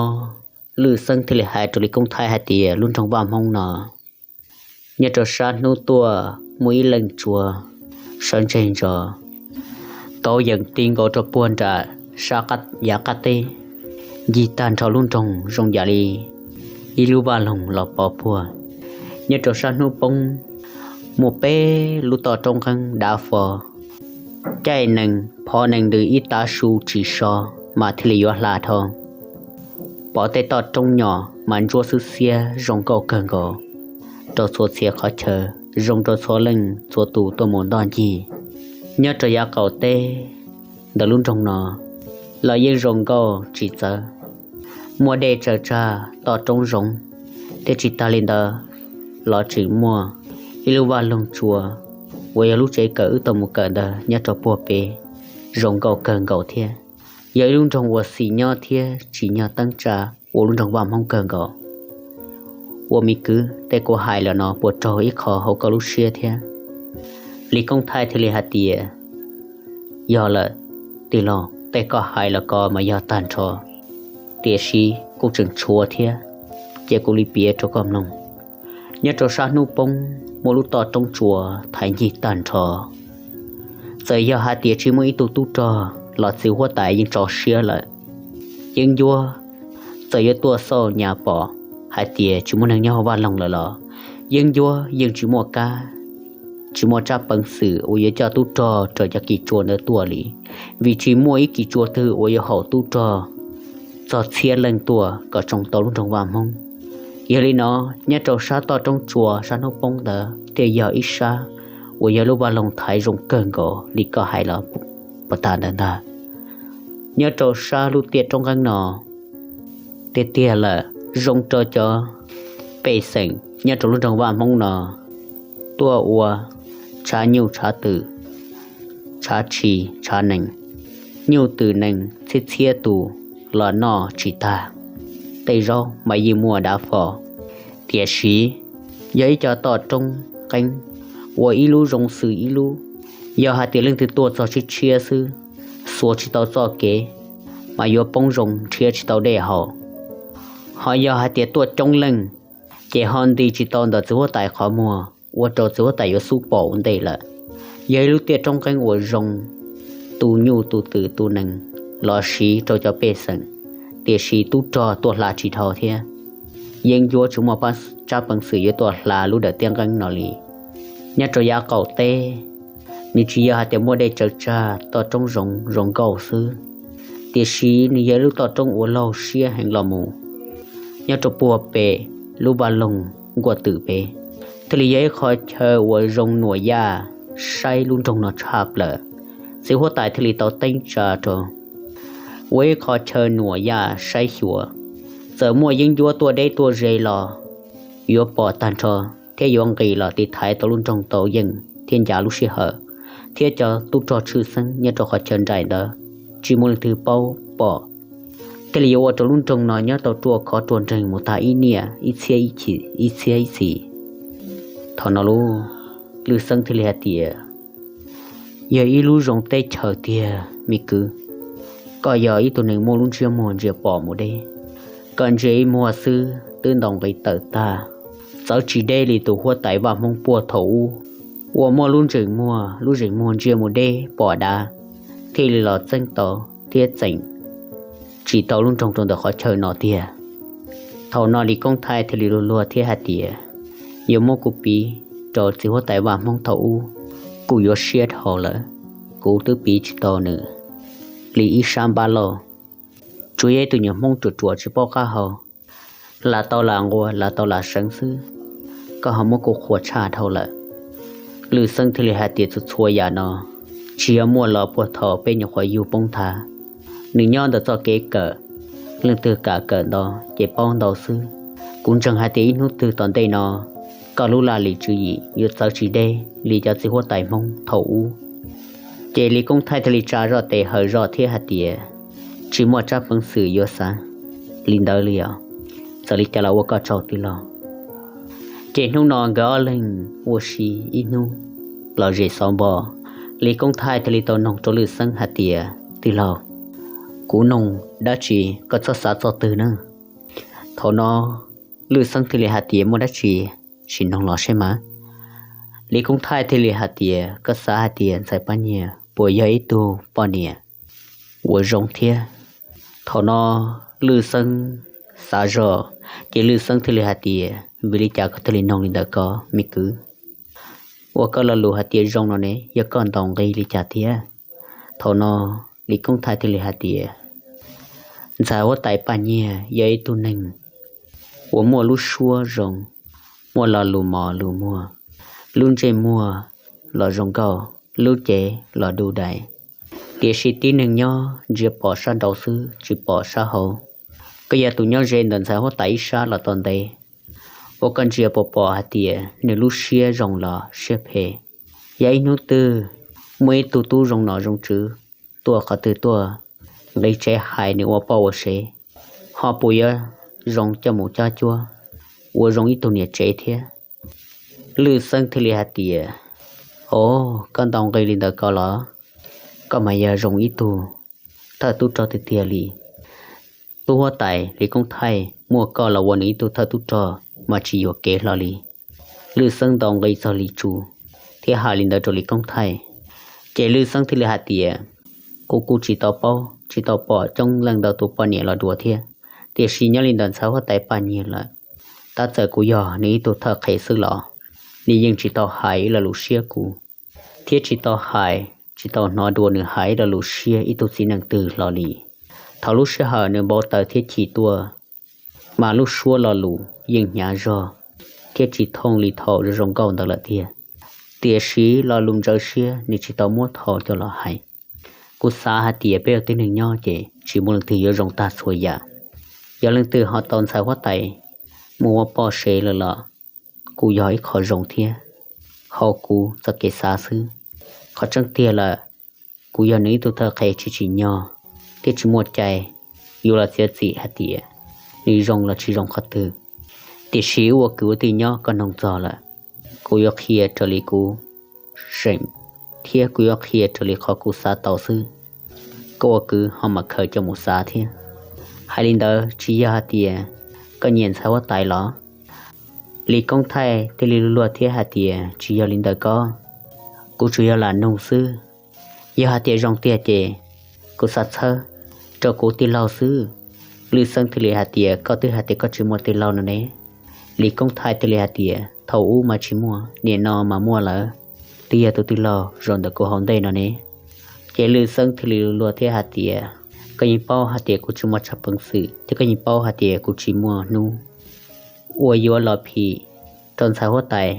Lwj Xeeb thiaj li hais rau Lis Koob Thaij hais tias, lub nroog Vaj Hmoob no nyob rau sab hnub tuaj muaj ib leej tsua sawv ntseg ntso, kauv yeem ti nkaus rau puag nram sab yav qab teb, ncig tag nrho lub nroog zoo yam li ib lub vaj loog los pov puag. Nyob rau sab hnub poob muaj peb lub toj roob nqeeb dav fo, caij nees phov nees ntws ib tav su tsis so mas thiaj li yuav hla dhau. pom tej toj roob nyom mas ntsuab xwb xiab zoo nkauj kawg nkaus rau txhua txhia qhov chaw, zoo rau txhua leej txhua tus tuaj mus ntoj ncig. Nyob rau yav qaum teb ntawm lub nroog no los yeej zoo nkauj tsis txawv, muaj dej tsaws tsag toj roob zoov, thiab tsis tas li ntawd los tseem muaj ib lub vaj loog tsua uas yog lub tsev kawm wb tau mus kawm ntawd nyob rau puag pem, zoo nkauj kawg nkaus thiab. Yog ib lub nroog uas xis nyob thiab tsim nyog teeb tsa ua lub nroog Vaj Hmoob kawg nkaus. Ua me kwv, tej kuv hais lawm no puas raug ib qho hauv koj lub siab thiab? Lis Koob Thaij thiaj li hais tias, yog lawm, tij laug, tej koj hais los ko mas yog tag nrho, tiam sis kuj tseem tshuav thiab, ces kuv li piav rau koj mloog. Nyob rau sab hnub poob muaj lub toj roob tsua thaiv ncig tag nrho. Txawm yog hais tias tsis muaj ib tug tub rog los txiv huab tais yeej tso siab lawm. Yeeb ncuab txawm yuav tuaj xauj nyas pom hais tias tsis muaj neeg nyob hauv vaj loog lawm los yeeb ncuab yeej tsis muaj kab, tsis muaj tsab peev xwm uas yuav coj tub rog raws cov kis tsua ntawd tuaj li, vim tsis muaj ib kis tsua twg uas yuav haum tub rog txog txhiab leej tuaj kom tsoo tau lub nroog Vaj Hmoob. Yog li no, nyob rau sab toj roob tsua sab hnub poob ntawd thiaj yog ib sab uas yog lub vaj loog thaiv zoo kawg nkaus li koj hais los puas tag ntawd ntag. Nyob rau sab lub tiaj roob nqeeb no tiag tiag lawm, zoo rau cov pej xeem nyob rau lub nroog Vaj Hmoob no tuaj ua tshav nyuj tshav twm, tshav tshis tshav nees, nyuj twm nees txhiab txhiab tus los noj tsis tag, tej zaub mas yeej muaj dav fo. Tiam sis yog ib co toj roob qeeb uas ib lub zoo xws ib lub, yog hais tias leej twg tuaj txog tshiab tshiab xwb, xuas tsis tau txoj kev, mas yuav poob zoo nrhiav tsis tau dej haus. Ho yog hais tias tuaj coob leej, ces ho nti tsis tau ntawm txiv huab tais qhov muag, ua rau txiv huab tais yuav xub pom ua ntej lawm. Yog ib lub tiaj roob nqeeb uas zoo, tu nyuj tu twm tu nees los siv rau cov pej xeem, tiam sis tub rog tuaj hla tsis dhau thiab. Yeeb ncuab tsis muaj tsab peev xwm yuav tuaj hla lub dawm tiaj nqeeb no li. Nyob rau yav qaum teb, nws tsis yog hais tias muaj dej tsaws tsag toj roob zoov zoo nkauj xwb, tiam sis nws yog ib lub toj roob uas laug siab heev los mus. Nyob rau puag pem lub vaj loog nkuaj twm pem, thiaj li yog ib qho chaw uas zoo nuam yaj saib lub nroog no tshaj plaws. Txiv huab tais thiaj li tau teeb tsa rau ua ib qho chaw nuam yaj saib xyuas. Txawm muaj yeeb ncuab tuaj deb tuaj ze los yuav pom tag nrho thiab yuav nqis los tiv thaiv tau lub nroog tau yeej thiab ncav lub sij hawm, thiab cov tub rog tshwj xeeb nyob rau qhov chaw nraim ntawd tsis muaj leej twg paub pom. Thiaj li yuav ua rau lub nroog no nyob tau ruaj khov ruaj nreeg mus tag ib niaj ib txhiab ib txhis. Thaum no lub Lwj Xeeb thiaj li hais tias, yog ib lub zoo teb chaws tiag me kwv. Koj yog ib tug neeg muaj lub ntsiab muag ntsia pom mus deb, koj ntsia ib muag xwb twb ntaus nqi tawm tag, txawv tsis deb li tus huab tais Vaj Hmoob puag thaum ub uas muaj lub ntsej muag, lub ntsej muag ntsia mus deb pom dav, thiaj li los txeeb tau thiab txeem tsim tau lub nroog rau ntawm qhov chaw no tiag. Thaum no Lis Koob Thaij thiaj li luag luag thiab hais tias, yuav muab kuv piv rau txiv huab tais Vaj Hmoob thaum ub, kuv yuav siab dhau lawm, kuv twb piv tsis tau nws li ib sab npab lauj. Tsuas yog ib tug nyuag Hmoob ruam ruam tsis paub qab hau, lam tau lam nquas lam tau lam seev xwb, koj ho muab kuv qhuas tshaj dhau lawm. Lwj Xeeb thiaj li hais tias, txhua txhua yam no tsis yog muaj los puag thaum peb nyuam qhuav yug poob nthav, nws nyob ntawm txoj kev kawm, leej twg kam kawm ntau ces paub ntau xwb. Kuv ntseeg hais tias ib hnub twg tom ntej no koj lub laj lim tswv yim yuav txawv tsis deb li cov txiv huab tais Hmoob thaum ub. Ces Lis Koob Thaij thiaj li tsa zoj tes hawm zog thiab hais tias, tsis muaj tsab peev xwm yuav xav li ntawd li os. Txawm li cas los ua koj tsaug tij laug. Ces hnub no nkawd ob leeg ua si ib hnub los zem xov npo, Lis Koob Thaij thiaj li tau noog rau Lwj Xeeb hais tias, tij laug, kuv noog dab tsi koj txhob xav txog twg na. Thaum no Lwj Xeeb thiaj li hais tias, muaj dab tsi, sim noog los seb mas. Lis Koob Thaij thiaj li hais tias, koj xav hais tias ntxhais Paj Nyiag puas yog ib tug poj niam uas zoo thiab? Thaum no Lwj Xeeb xav zoj, ces Lwj Xeeb thiaj li hais tias, vim li cas koj thiaj li noog li ntawd ko me kwv? Ua koj lo lus hais tias zoo no ne, yog koj ntaus nqi li cas thiab? Thaum no Lis Koob Thaij thiaj li hais tias, Ntxhais huab tais Paj Nyiag yog ib tug neeg uas muaj lub suab zoo, muaj lo lus mos lus muag, lub ntsej muag los zoo nkauj, lub cev los du dais. Tiam sis tib neeg nyob ntsia pom sab nraud xwb tsis pom sab hauv. Koj yog tus nyob ze ntawm ntxhais huab tais ib sab los tau ntev, ua koj ntsia puas pom hais tias nws lub siab zoo los siab phem. Yog ib hnub twg muaj ib tug tub zoo nom zoo tswv tuaj qhov twg tuaj, nqis tsev hais nws ua poj ua sev, ho puas yuav zoo coj mus cob cuab, ua zoo ib tug niam tsev thiab? Lwj Xeeb thiaj li hais tias, Os, koj ntaus nqi li ntawd ko los? Koj mas yog zoo ib tug thawj tub rog tiag tiag li. Tub huab tais Lis Koob Thaij muaj koj los ua nws ib tug thawj tub rog mas tsis yuam kev hlo li. Lwj Xeeb ntaus nqi txog Lis Tsum thiab hais li ntawd rau Lis Koob Thaij, ces Lwj Xeeb thiaj li hais tias, Kuv kuj tsis tau paub tsis tau pom coob leej ntau tus poj niam los dua thiab, tiam sis nyob li ntawm ntxhais huab tais Paj Nyiag lawm, tab txawm kuv yog nws ib tug thawj qhev xwb los nws yeej tsis tau hais ib lo lus siab kuv, thiab tsis tau hais, tsis tau hnov dua nws hais ib lo lus siab ib tug txiv neej twg hlo li. Thaum lub sij hawm nws npau taws thiab chim tuaj, mas lub suab lo lus yeej hnyav zog thiab tsis thooj li thaum zoo zoo nkauj ntawd lawm tiag. Tiam sis lo lus ntxhov siab nws tsis tau muab thaum coj los hais. Kuv xav hais tias peb ua tib neeg nyob ces tsis muaj leej twg yuav zoo tag txhua yam. Yog leej twg ho tau ntxhais huab tais mus ua poj sev lawm los kuj yog ib qho zoo thiab, hauv kuv txoj kev xav xwb. Qhov tseeb tiag lawm, kuv yog nws ib tug thawj qhev tsis tsim nyog thiab tsis muaj cai yuav los txiav txim hais tias nws zoo los tsis zoo qhov twg. Tiam sis wb ua kwv ua tij nyob koj nug txog lawm, kuv yuav qhia raws li kuv seem thiab kuv yuav qhia raws li qhov kuv xav tau xwb. Koj ua kwv ho mam khaws coj mus xav thiab. Hais li ntawd tsis yog hais tias koj nyiam ntxhais huab tais los? Lis Koob Thaij thiaj li luag thiab hais tias, Tsis yog li ntawd koj, kuv tsuas yog lam nug xwb. Yog hais tias zoo tiag ces kuv xav txhawb rau kuv tij laug xwb. Lwj Xeeb thiaj li hais tias, Koj twb hais tias koj tsis muaj tij laug no ne. Lis Koob Thaij thiaj li hais tias, Thaum ub mas tsis muaj, nim no mas muaj lawm, twb yog tus tij laug zaum ntawm kuv hauv ntej no ne. Ces Lwj Xeeb thiaj li luag thiab hais tias, Koj yeej paub hais tias kuv tsis muaj tsab peev xwm thiab koj yeej paub hais tias kuv tsis muaj hnub uas yuav los phim rau ntxhais huab tais.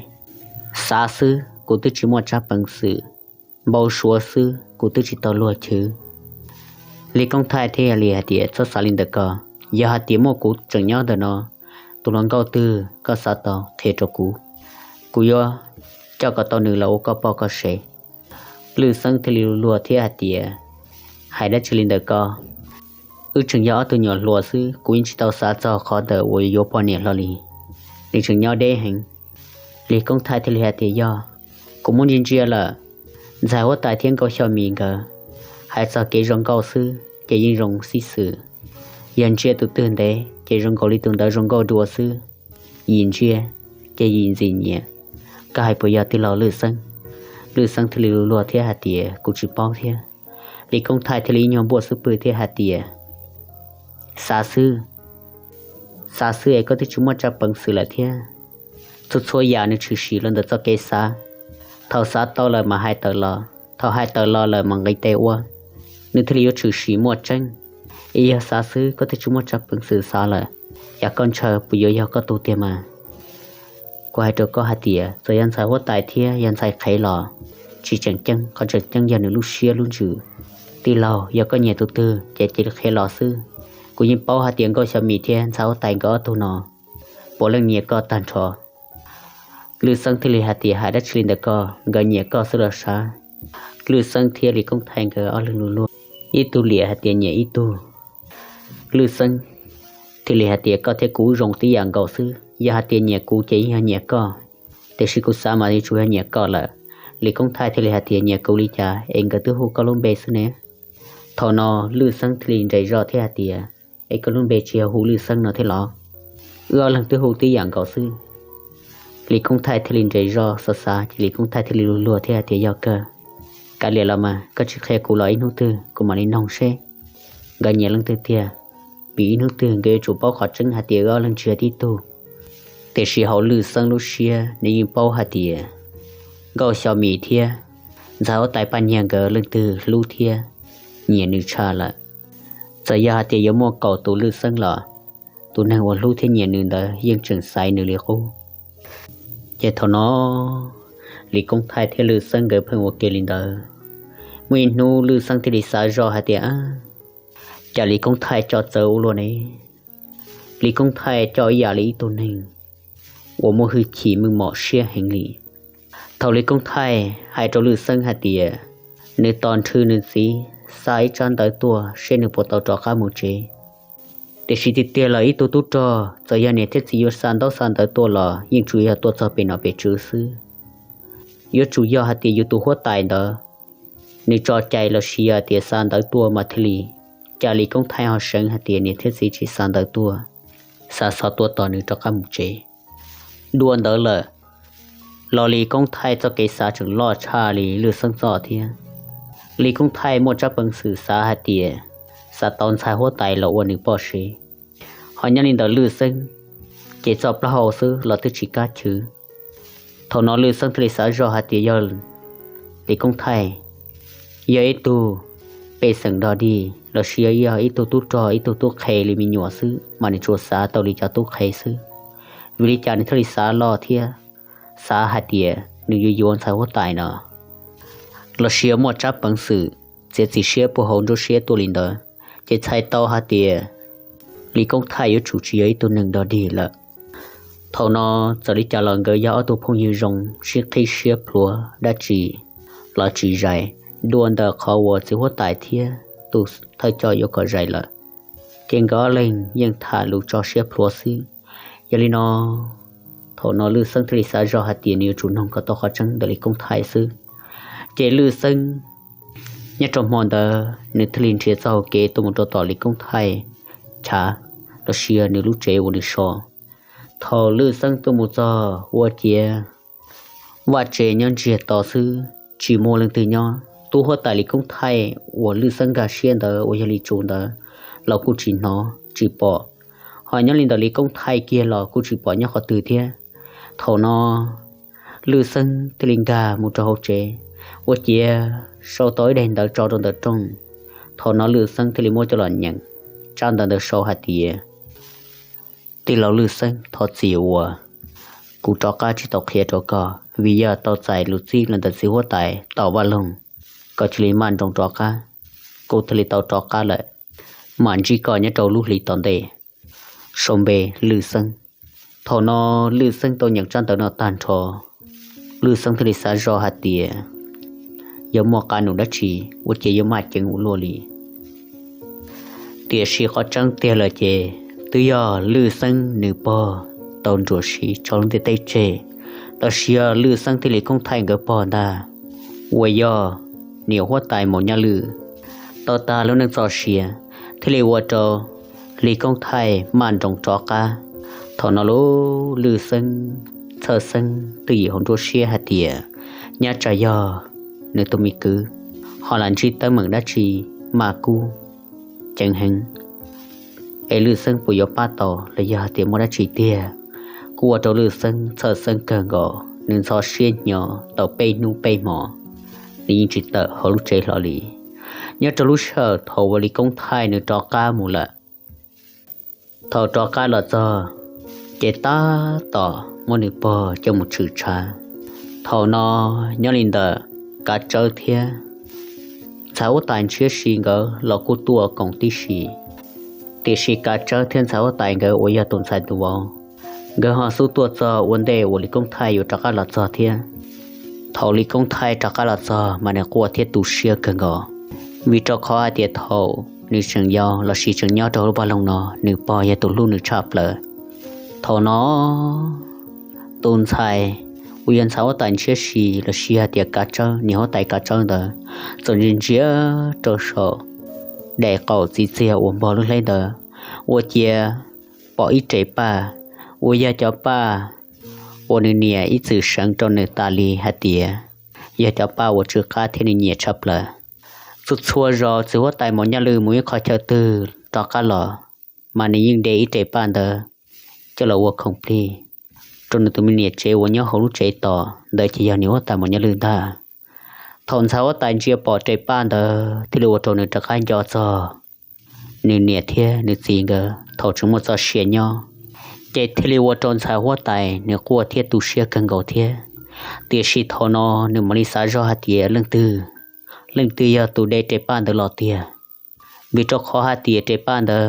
Xav xwb kuv twb tsis muaj tsab peev xwm, npau suav xwb kuv twb tsis tau luag chwv. Lis Koob Thaij thiaj li hais tias, Txhob xav li ntawd koj, yog hais tias muaj kuv tseem nyob ntawm no, tus hluas nkauj twg koj xav tau qhia rau kuv, kuv yuav coj kom tau nws los ua koj poj koj sev. Lwj Xeeb thiaj li luag thiab hais tias, Hais dab tsi li ntawd koj? Wb tseem yog ob tug nyuam hluas xwb, kuv yeej tsis tau xav txog qhov ntawm uas yuav poj niam hlo li. Nws tseem nyob deb heev. Lis Koob Thaij thiaj li hais tias, Yog, kuv muab ntsia ntsia lawm, ntxhais huab tais thiab Nkauj Xyo Mis nkawd hais txog kev zoo nkauj xwb ces yeej zoo xib xwm. Yog ntsia tus twg ntev ces zoo nkaus li tus ntawd zoo nkauj dua xwb. Yim ntsia ces yim ntxim nyiam. Koj hais puas yog tij laug Lwj Xeeb? Lwj Xeeb thiaj li luag thiab hais tias, Kuv tsis paub thiab. Lis Koob Thaij thiaj li ib nyuag npuaj xub pwg thiab hais tias, Xav xwb, xav xwb es koj twb tsis muaj tsab peev xwm lawm thiab. Txhua txhua yam nws tshwm sim los ntawm txoj kev xav. Thaum xav tau lawm mas hais tawm los, thaum hais tawm los lawm mas nqis tes ua, nws thiaj li yuav tshwm sim muaj tseeb. Es yog xav xwb koj twb tsis muaj tsab peev xwm xav lawm, cas koj ntshaw puas yuav yog koj tug tiag mas? Kuv hais rau koj hais tias txawm yog ntxhais huab tais thiab yog ntxhais qhev los tsis tseem ceeb, qhov tseem ceeb yog nws lub siab lub ntsws. Tij laug, yog koj nyiam tus twg ces cia li qhia los xwb. Kuv yeej paub hais tias Nkauj Xyo Mis thiab ntxhais huab tais nkawd ob tug no puav leej nyiam koj tag nrho. Lwj Xeeb thiaj li hais tias, Hais dab tsi li ntawd koj, nkawd nyiam koj xwb los sav. Lwj Xeeb thiab Lis Koob Thaij nkawd ob leeg luag luag, ib tug liam hais tias nyiam ib tug. Lwj Xeeb thiaj li hais tias, Koj thiab kuv zoo tib yam nkaus xwb, yog hais tias nyiam kuv ces yeej yog nyiam koj, tiam sis kuv xav mas yuav tsum yog nyiam koj lawm. Lis Koob Thaij thiaj li hais tias, Nyiam kuv li cas es nkawd twb hu koj lub npe xwb ne? Thaum no Lwj Xeeb thiaj li nres zog thiab hais tias, Es koj lub npe tsis yog hu Lwj Xeeb no thiab los? Wb ob leeg twb hu tib yam nkaus xwb. Lis Koob Thaij thiaj li nres zog xav xav ces Lis Koob Thaij thiaj li luag luag thiab hais tias, Yog kawg, kav liam los mas, koj tsis qhia kuv los ib hnub twg kuv mam li noog seb nkawd nyiam leej twg tiag, vim ib hnub twg nkawd yuav tsum paub qhov tseeb hais tias wb ob leeg tsis yog tib tug. Tiam sis hauv Lwj Xeeb lub siab nws yeej paub hais tias Nkauj Xyo Mis thiab ntxhais huab tais Paj Nyiag nkawd leej twg hlub thiab nyiam nws tshaj lawm. Txawm yog hais tias yuav muaj kaum tus Lwj Xeeb los tus neeg uas hlub thiab nyiam nws ntawd yeej tseem xaiv nws li qub. Ces thaum no Lis Koob Thaij thiab Lwj Xeeb nkawd pheej ua ke li ntawd. Muaj ib hnub Lwj Xeeb thiaj li xav zoj hais tias, cas Lis Koob Thaij coj txawv ua luaj ne? Lis Koob Thaij coj ib yam li ib tug neeg uas muaj hwj chim meej mom siab heev li. Thaum Lis Koob Thaij hais rau Lwj Xeeb hais tias nws tos nrhw nws txiv xa ib tsab ntawv tuaj seb nws puas tau rov qab mus tsev. Tiam sis tiag tiag los ib tug tub rog txawm yog niam thiab txiv yuav xa ntaub xa ntawv tuaj los yeej tsuas yog tuaj txog pem nom pem tswv xwb. Yuav tsum yog hais tias yus tus huab tais ntawd nws tso cai los sis yog tias xa ntawv tuaj mas thiaj li, cas Lis Koob Thaij ho seev hais tias niam thiab txiv tsis xa ntawv tuaj, xa xov tuaj tos nws rov qab mus tsev. Dua ntawd lawm los Lis Koob Thaij txoj kev xav tseem loj tshaj li Lwj Xeeb txoj thiab. Lis Koob Thaij muaj tsab peev xwm xav hais tias xav tau ntxhais huab tais los ua nws poj sev. Ho nyob li ntawm Lwj Xeeb ces txoj plaub hau xwb los twb tsis kam chwv. Thaum no Lwj Xeeb thiaj li xav zoj hais tias yog Lis Koob Thaij yog ib tug pej xeem dog dig los sis yog ib tug tub rog ib tug tub qhe li me nyuam xwb mas nws tsuas xav tau li cov tub qhe xwb. Vim li cas nws thiaj li xav loj thiab xav hais tias nws yuav yuav ntxhais huab tais no los sis yog muaj tsab peev xwm txiav txim siab puag hauv nruab siab tuaj li ntawd, ces txhais tau hais tias Lis Koob Thaij yuav tsum tsis yog ib tug neeg dog dig lawm. Thaum no txawm li cas los nkawd yog ob tug phooj ywg zoo sib qhib siab plhuav dab tsi los tsis zais, dua ntawm qhov uas txiv huab tais thiab tus thawj coj yuav kom zais lawm, ces nkawd ob leeg yeej tham lus tso siab plhuav xwb. Yog li no thaum no Lwj Xeeb thiaj li xav zoj hais tias nws yuav tsum noog kom tau qhov tseeb ntawm Lis Koob Thaij xwb. Ces Lwj Xeeb nyob rau hmo ntawd nws thiaj li nrhiav txoj hau kev tuaj mus rau tom Lis Koob Thaij chav los sis nws lub tsev uas nws so. Thaum Lwj Xeeb tuaj mus txog ua ciav vaj tsev nyob ntsiag to xwb tsis muaj leej twg nyob. Tub huab tais Lis Koob Thaij uas Lwj Xeeb nkag siab ntawd uas yog Lis Tsum ntawd los kuj tsis hnov tsis pom, ho nyob li ntawm Lis Koob Thaij kiag los kuj tsis pom nyob qhov twg thiab. Thaum no Lwj Xeeb thiaj li nkag mus rau hauv tsev ua ciav sau tau ib daim ntawv tso rau ntawm rooj. Thaum no Lwj Xeeb thiaj li muab coj los nyeem tsab ntawv ntawd sau hais tias, tij laug Lwj Xeeb, thov txim uas kuv rov qab tsis tau qhia rau koj, vim yog tau txais lus txib los ntawm txiv huab tais tom Vaj Loog kom cia li maj nroos rov qab, kuv thiaj li tau rov qab lawm. Mam ntsib koj nyob rau lub hli tom ntej. Sau npe Lwj Xeeb. Thaum no Lwj Xeeb tau nyeem tsab ntawv no tag nrho, Lwj Xeeb thiaj li xav zoj hais tias yog muaj qab num dab tsi ua ciav yuav maj ceev ua luaj li. Tiam sis qhov tseeb tiag lawm ces twb yog Lwj Xeeb nws pog tau nruam siv tso lub ntiaj teb tseg, los sis yog Lwj Xeeb thiab Lis Koob Thaij nkawd pog ntag, uas yog niam huab tais Maum Nyaj Lwj tau tag lub neej txoj sia, thiaj li ua rau Lis Koob Thaij maj nroos rov qab. Thaum no lub Lwj Xeeb, Txhawj Xeeb twb yim hauv nruab siab hais tias nyaj tsam yog nws tus me kwv ho lam ntsib teeb meem dab tsi mas kub ceev heev, es Lwj Xeeb puas yuav pab tau los yog hais tias muaj dab tsi tiag. Kuj ua rau Lwj Xeeb, Txhawj Xeeb kawg nkaus, nws ntxhov siab hnyo tau peb hnub peb hmo, nws yeej tsis tawm hauv lub tsev hlo li. Nyob rau lub sij hawm thaum uas Lis Koob Thaij nws rov qab mus lawm, thaum rov qab los txog ces tab tom muab nws pog coj mus tshwm tshav. Thaum no nyob li ntawm Kav Tsawb thiab ntxhais huab tais Ntshiab Si nkawd los kuj tuaj koom tib si, tiam sis Kav Tsawb thiab ntxhais huab tais nkawd uas yog tus ntxhais tus vauv, nkawd ho xub tuaj txog ua ntej uas Lis Koob Thaij yuav rov qab los txog thiab. Thaum Lis Koob Thaij rov qab los txog mas nws quaj thiab tu siab kawg nkaus, vim rau qhov hais tias thaum nws tseem yau los sis tseem nyob rau hauv lub vaj loog no nws pog yog tus hlub nws tshaj plaws. Thaum no tus ntxhais uas yog ntxhais huab tais Ntshiab Si los sis hais tias Kav Tsawb, niam huab tais Kav Tsawb ntawd txawm ntsia ntsia rau saum daim qaum txiv txiag uas npog lub hleb ntawd, ua ciav pom ib re paj uas yog cov paj uas nws niam ib txwm seev rau nws tas li hais tias yog cov paj uas tsw qab thiab nws nyiam tshaj plaws. Txhua txhua zaus txiv huab tais Maum Nyaj Lwj mus ib qhov chaw twg rov qab los mas nws yeej de ib re paj ntawd coj los ua khoom plig rau nws tus me niam tsev uas nyob hauv lub tsev tos ntawd ces yog niam huab tais Maum Nyaj Lwj ntag. Thaum ntxhais huab tais ntsia pom re paj ntawd thiaj li ua rau nws rov qab nco txog nws niam thiab nws txiv nkawd thaum tseem muaj txoj sia nyob, ces thiaj li ua rau ntxhais huab tais nws quaj thiab tu siab kawg nkaus thiab. Tiam sis thaum no nws mam li xav zoj hais tias leej twg, leej twg yog tus de tes paj ntawd los tiag, vim rau qhov hais tias tes paj ntawd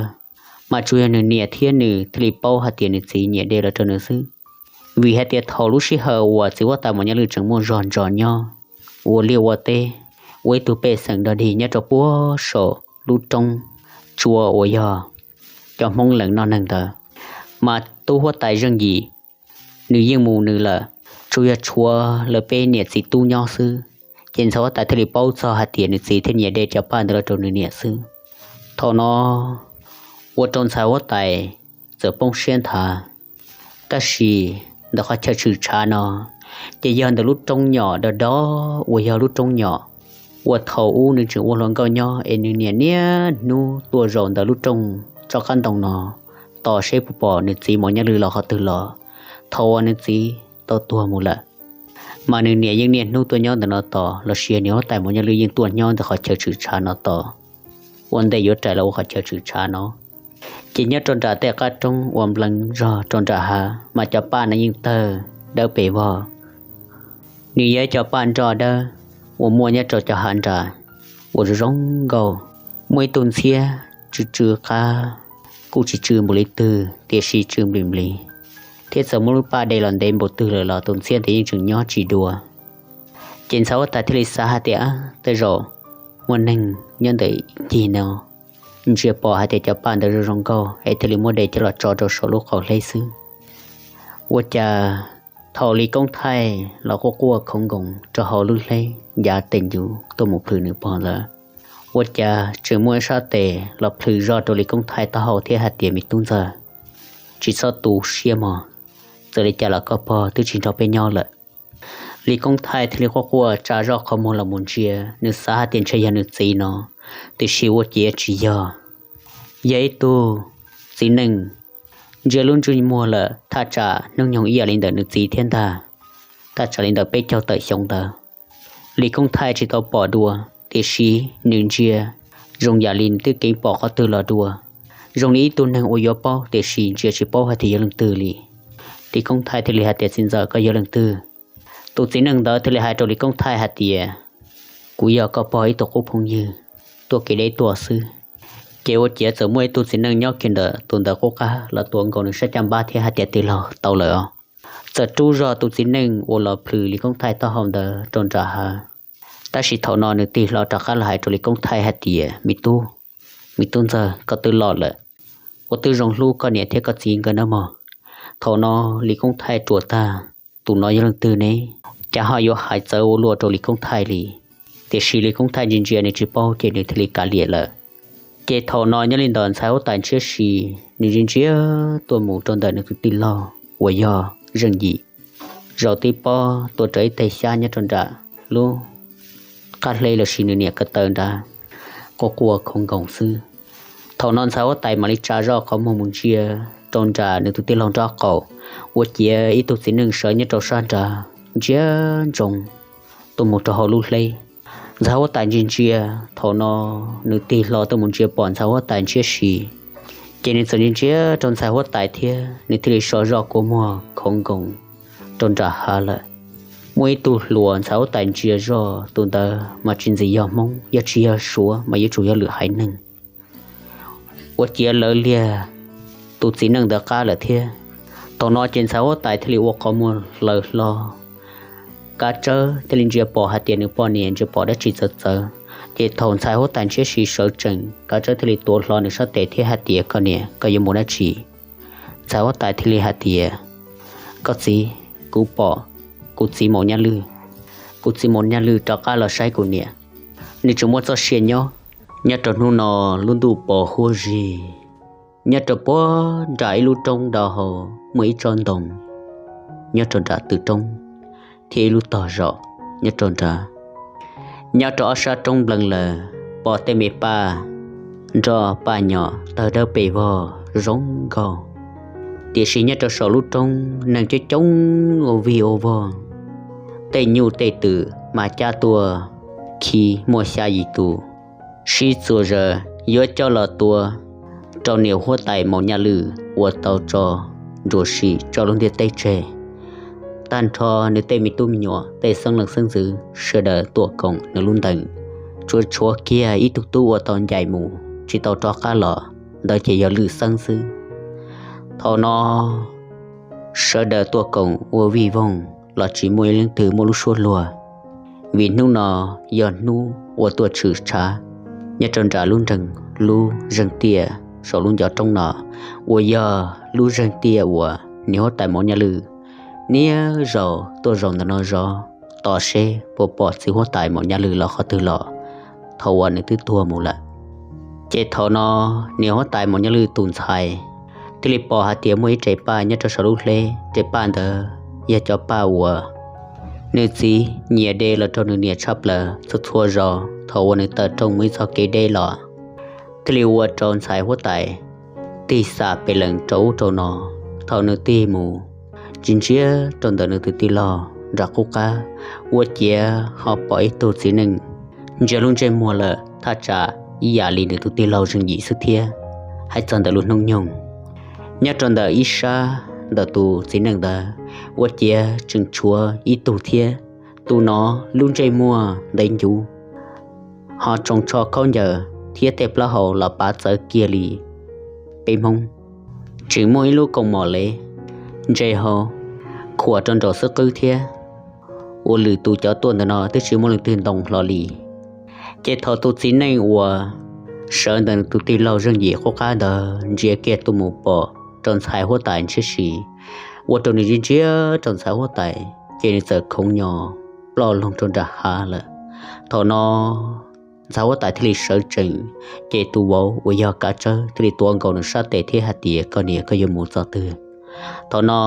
mas tsuas yog nws niam thiab nws thiaj li paub hais tias nws txiv nyiam de los rau nws xwb. Vim hais tias thaum lub sij hawm uas txiv huab tais Mos Nyaj Lwj tseem muaj zog ntsos nyob ua liaj ua teb, ua ib tug pej xeem dog dig nyob rau puag saum lub roob tsua uas yog cov Hmoob lees noj neeg ntawd, mas tub huab tais Zeej Yim nws yeej mus nws lawm, tsuas yog tshuav lawv peb niam txiv tub nyob xwb. Ces ntxhais huab tais thiaj li paub txog hais tias nws txiv thiaj nyiam de cov paj ntawd los rau nws niam xwb. Thaum no ua rau ntxhais huab tais txawm poob siab nthav. Tab sis ntawm qhov chaw tshwm tshav no ces yog ntawm lub roob nyom do do uas yog lub roob nyom uas thaum ub nws tseem ua hluas nkauj nyob es nws niam niaj hnub tuaj zaum ntawm lub rooj tsob qab ntoo no tos seb puas pom nws txiv Mos Nyaj Lwj los qhov twg los. Thaum uas nws txiv tau tuag mus lawm, mas nws niam yeej niaj hnub tuaj nyob ntawm no tos los sis nws huab tais Mos Nyaj Lwj yeej tuaj nyob ntawm qhov chaw tshwm tshav no tos ua ntej yuav rais los ua qhov chaw tshwm tshav no. Ces nyob rau nram tej qab roob uas nplees zog rau nram hav mas cov paj no yeej tawg dawb pes vog. Nws yog cov paj nroj dawb uas muaj nyob rau cov hav nram uas zoo zoo nkauj, muaj ib tug ntxhiab tsw tsw qab, kuj tsis tsw npaum li twg tiam sis tsw nplis nplis, thiab txawm muaj lub paj de los ntev npaum twg lawm los tus ntxhiab ntawd yeej tseem nyob tsis dua. Ces ntxhais huab tais thiaj li xav hais tias tej zaum muaj neeg nyob ntawm ncig no ntsia pom hais tias cov paj ntawd zoo zoo nkauj es thiaj li muab de coj los tso rau saum lub qab hleb xwb. Ua cas thaum Lis Koob Thaij los quaj quaj khoov nkoos rau hauv lub hleb ncav tes ncuv tuaj mus plhws nws pog ntawd, ua cas tseem muaj ib sab tes los plhws zoj rau Lis Koob Thaij taub hau thiab hais tias, me tub ntxawg, tsis txhob tu siab mog, txawm li cas los koj pog twb tsis nrog peb nyob lawm. Lis Koob Thaij thiaj li quaj quaj tsa zoj qhov muag los mus ntsia, nws xav hais tias ntshe yog nws txiv no, tiam sis ua ciav tsis yog. Yog ib tug txiv neej ntsia lub ntsej muag lawm thaj tsam hnub nyoog ib yam li ntawm nws txiv thiab ntag, thaj tsam li ntawm peb caug tawm xyoo ntawd. Lis Koob Thaij tsis tau pom dua, tiam sis nws ntsia zoo yam li nws twb keev pom qhov twg los dua, zoo li ib tug neeg uas yuav paub tiam sis ntsia tsis paub hais tias yog leej twg li. Lis Koob Thaij thiaj li hais tias, txiv ntxawm, koj yog leej twg? Tus txiv neej ntawd thiaj li hais rau Lis Koob Thaij hais tias, kuv yog koj pog ib tug qub phooj ywg tuaj kev deb tuaj xwb. Ces ua ciav txawm muaj ib tug txiv neej nyob kiag ntawm tus ntawd qub qab los tuav nkaus nws sab caj npab thiab hais tias, tij laug, tau lawm os. Txawm rub zog tus txiv neej uas los plhws Lis Koob Thaij taub hau ntawd rau nram hav. Tab sis thaum no nws tig hlo rov qab los hais rau Lis Koob Thaij hais tias, me tub, me tub ntxawg, koj twb los lawm, ua twb zoo hlub koj niam thiab koj txiv nkawd nawb mog. Thaum no Lis Koob Thaij ruam tag, tus no yog leej twg ne, cas ho yuav hais txawv ua luaj rau Lis Koob Thaij li. Tiam sis Lis Koob Thaij ntsia ntsia nws tsis paub ces nws thiaj li kav liam lawm. Ces thaum no nyob li ntawd ntxhais huab tais Ntshiab Si, nws ntsia ntsia tuaj mus rau ntawm nws tus tij laug uas yog Zeej Yim, zaum tib pob tuav rawv ib teg xyab nyob rau nram lub qab hleb los sis nws niam ko taw nrad, quaj quaj khoov nkoos xwb. Thaum no ntxhais huab tais mam li tsa zoj qhov muag mus ntsia rau nram nws tus tij laug nraub qaum, ua ciav ib tug txiv neej sawv nyob rau sab nrad ntsia ntsoov tuaj mus rau hauv lub hleb. Ntxhais huab tais ntsia ntsia, thaum no nws tig hlo tuaj mus ntsia pom ntxhais huab tais Ntshiab Si, ces nws txawm ntsia ntsia rau ntxhais huab tais thiab nws thiaj li so zoj kua muag khoov nkoos rau nram hav lawm. Muaj ib tug hluas ntxhais huab tais ntsia zoj, tus ntawd mas tsis ntxim yog Hmoob, yog tsis yog Suav mas yuav tsum yog lwm haiv neeg, ua ciav lawv liag tus txiv neej ntawd qab lawm thiab. Thaum no ces ntxhais huab tais thiaj li ua qhov muag hlawv hlo, Kav Tsawb thiaj li ntsia pom hais tias nws poj niam ntsia pom dab tsi txawv txawv. Ces thaum ntxhais huab tais Ntshiab Si sawv tsees, Kav Tsawb thiaj li tuav hlo nws sab tes thiab hais tias, koj niam, koj yuav mus dab tsi? Ntxhais huab tais thiaj li hais tias, koj txiv, kuv pom kuv txiv Maum Nyaj Lwj, kuv txiv Maum Nyaj Lwj rov qab los saib kuv niam, nws tseem muaj txoj sia nyob. Nyob rau hnub no lub ntuj pos huab zig, nyob rau puag nram ib lub roob do hau muaj ib tsob ntoo, nyob rau nram tw roob thiab ib lub tog zos nyob rau nrad. Nyob rau ob sab roob nplees lawm, pom tej me paj nroj paj nyom tawg dawb pes vog zoo nkauj, tiam sis nyob rau saum lub roob neeg coob coob ua vig ua vog, tej nyuj tej twm mas cab tuaj khi muaj xya yim tus, sib txuas zaws yuav coj los tua rau niam huab tais Maum Nyaj Lwm uas tau tso ntsuam sim tso lub ntiaj teb tseg, tag nrho nws tej me tub me nyuam, tej xeeb leej xeeb ntxwv sawv daws tuaj koom nws lub ntees, tsuas tshuav kiag ib tug tub uas tau ncaim mus tsis tau rov qab los, ntawd ces yog Lwm Xeeb xwb. Thaum no sawv daws tuaj koom ua vij voog los tsis muaj ib leej twg muaj lub suab luag, vim hnub no yog hnub uas tuaj tshwm tshav nyob rau nram lub nreeg lub zeeg tiaj saum lub ncov roob no, uas yog lub zeeg tiaj uas niam huab tais Maum Nyaj Lwm niaj zaus tuaj zaum ntawm no zov tos seb puas pom txiv huab tais Maum Nyaj Lwm los qhov twg los, thaum uas nws twb tuag mus lawm. Ces thaum no niam huab tais Maum Nyaj Lwm tus ntxhais thiaj li pom hais tias muaj ib res paj nyob rau saum lub hleb, res paj ntawd yog cov paj uas nws txiv nyiam de los rau nws niam tshaj plaws txhua txhua zaus thaum uas nws tawm rooj mus ib txoj kev deb los, thiaj li ua rau ntxhais huab tais tig xam pes lees rau ub rau no. Thaum nws tig mus ntsia ntsia rau ntawm nws tus tij laug nram qub qab, ua ciav ho pom ib tug txiv neej ntsia lub ntsej muag lawm thaj tsam ib yam li nws tus tij laug zeej yim xwb thiab. Hais txog ntawm lub hnub nyoog, nyob rau ntawm ib sab ntawm tus txiv neej ntawd ua ciav tseem tshuav ib tug thiab. Tus no lub ntsej muag ntev ncuv, ho tsoos tsho khaub ncaws thiab tej plaub hau los pav txawv kiag li peb Hmoob. Tseem muaj ib lub koos mom lev ntse hau khuam rau nraum xub qwb thiab. Ua lwm tus cov tuaj ntawm no twb tsis muaj leej twg ntoo hlo li. Ces thaum tus txiv neej uas sawv ntawm tus tij laug zeej yim qub qab ntawd ntsia kiag tuaj mus pom rau ntxhais huab tais ntshiab si, ua rau nws ntsia ntsia rau ntxhais huab tais ces nws txawm khoov nyo ploj loog rau nram hav lawm. Thaum no ntxhais huab tais thiaj li sawv tsees, ces tus vauv uas yog Kav Tsawb thiaj li tuav nkaus nws sab tes thiab hais tias, Koj niam, koj yuav mus txog twg? Thaum no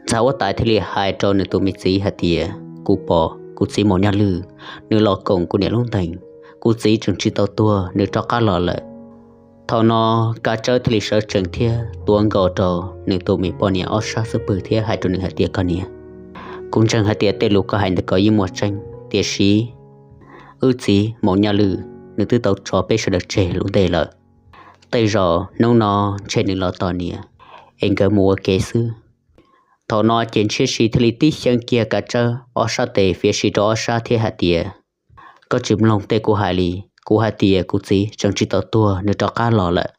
ntxhais huab tais thiaj li hais rau nws tus me txiv hais tias, Kuv pom kuv txiv Maum Nyaj Lwm, nws los koom kuv niam lub ntees, kuv txiv tseem tsis tau tuag, nws rov qab los lawm. Thaum no Kav Tsawb thiaj li sawv tsees thiab tuav nkaus rau nws tus me poj niam ob sab xub pwg thiab hais rau nws hais tias, Koj niam, kuv ntseeg hais tias tej lus koj hais ntawd koj yeej muaj tseeb, tiam sis wb txiv Maum Nyaj Lwm nws twb tau tso peb sawv daws tseg lub ntej lawm. Tej zaum hnub no ntshe nws los tos niam es nkawd mus ua ke xwb. Thaum no ces ntshiab si thiaj li tib xyeeb kiag Kav Tsawb ob sab tes fiav si rau ob sab thiab hais tias, Koj tsis mloog tej kuv hais li. Kuv hais tias kuv txiv tseem tsis tau tuag, nws rov qab los lawm.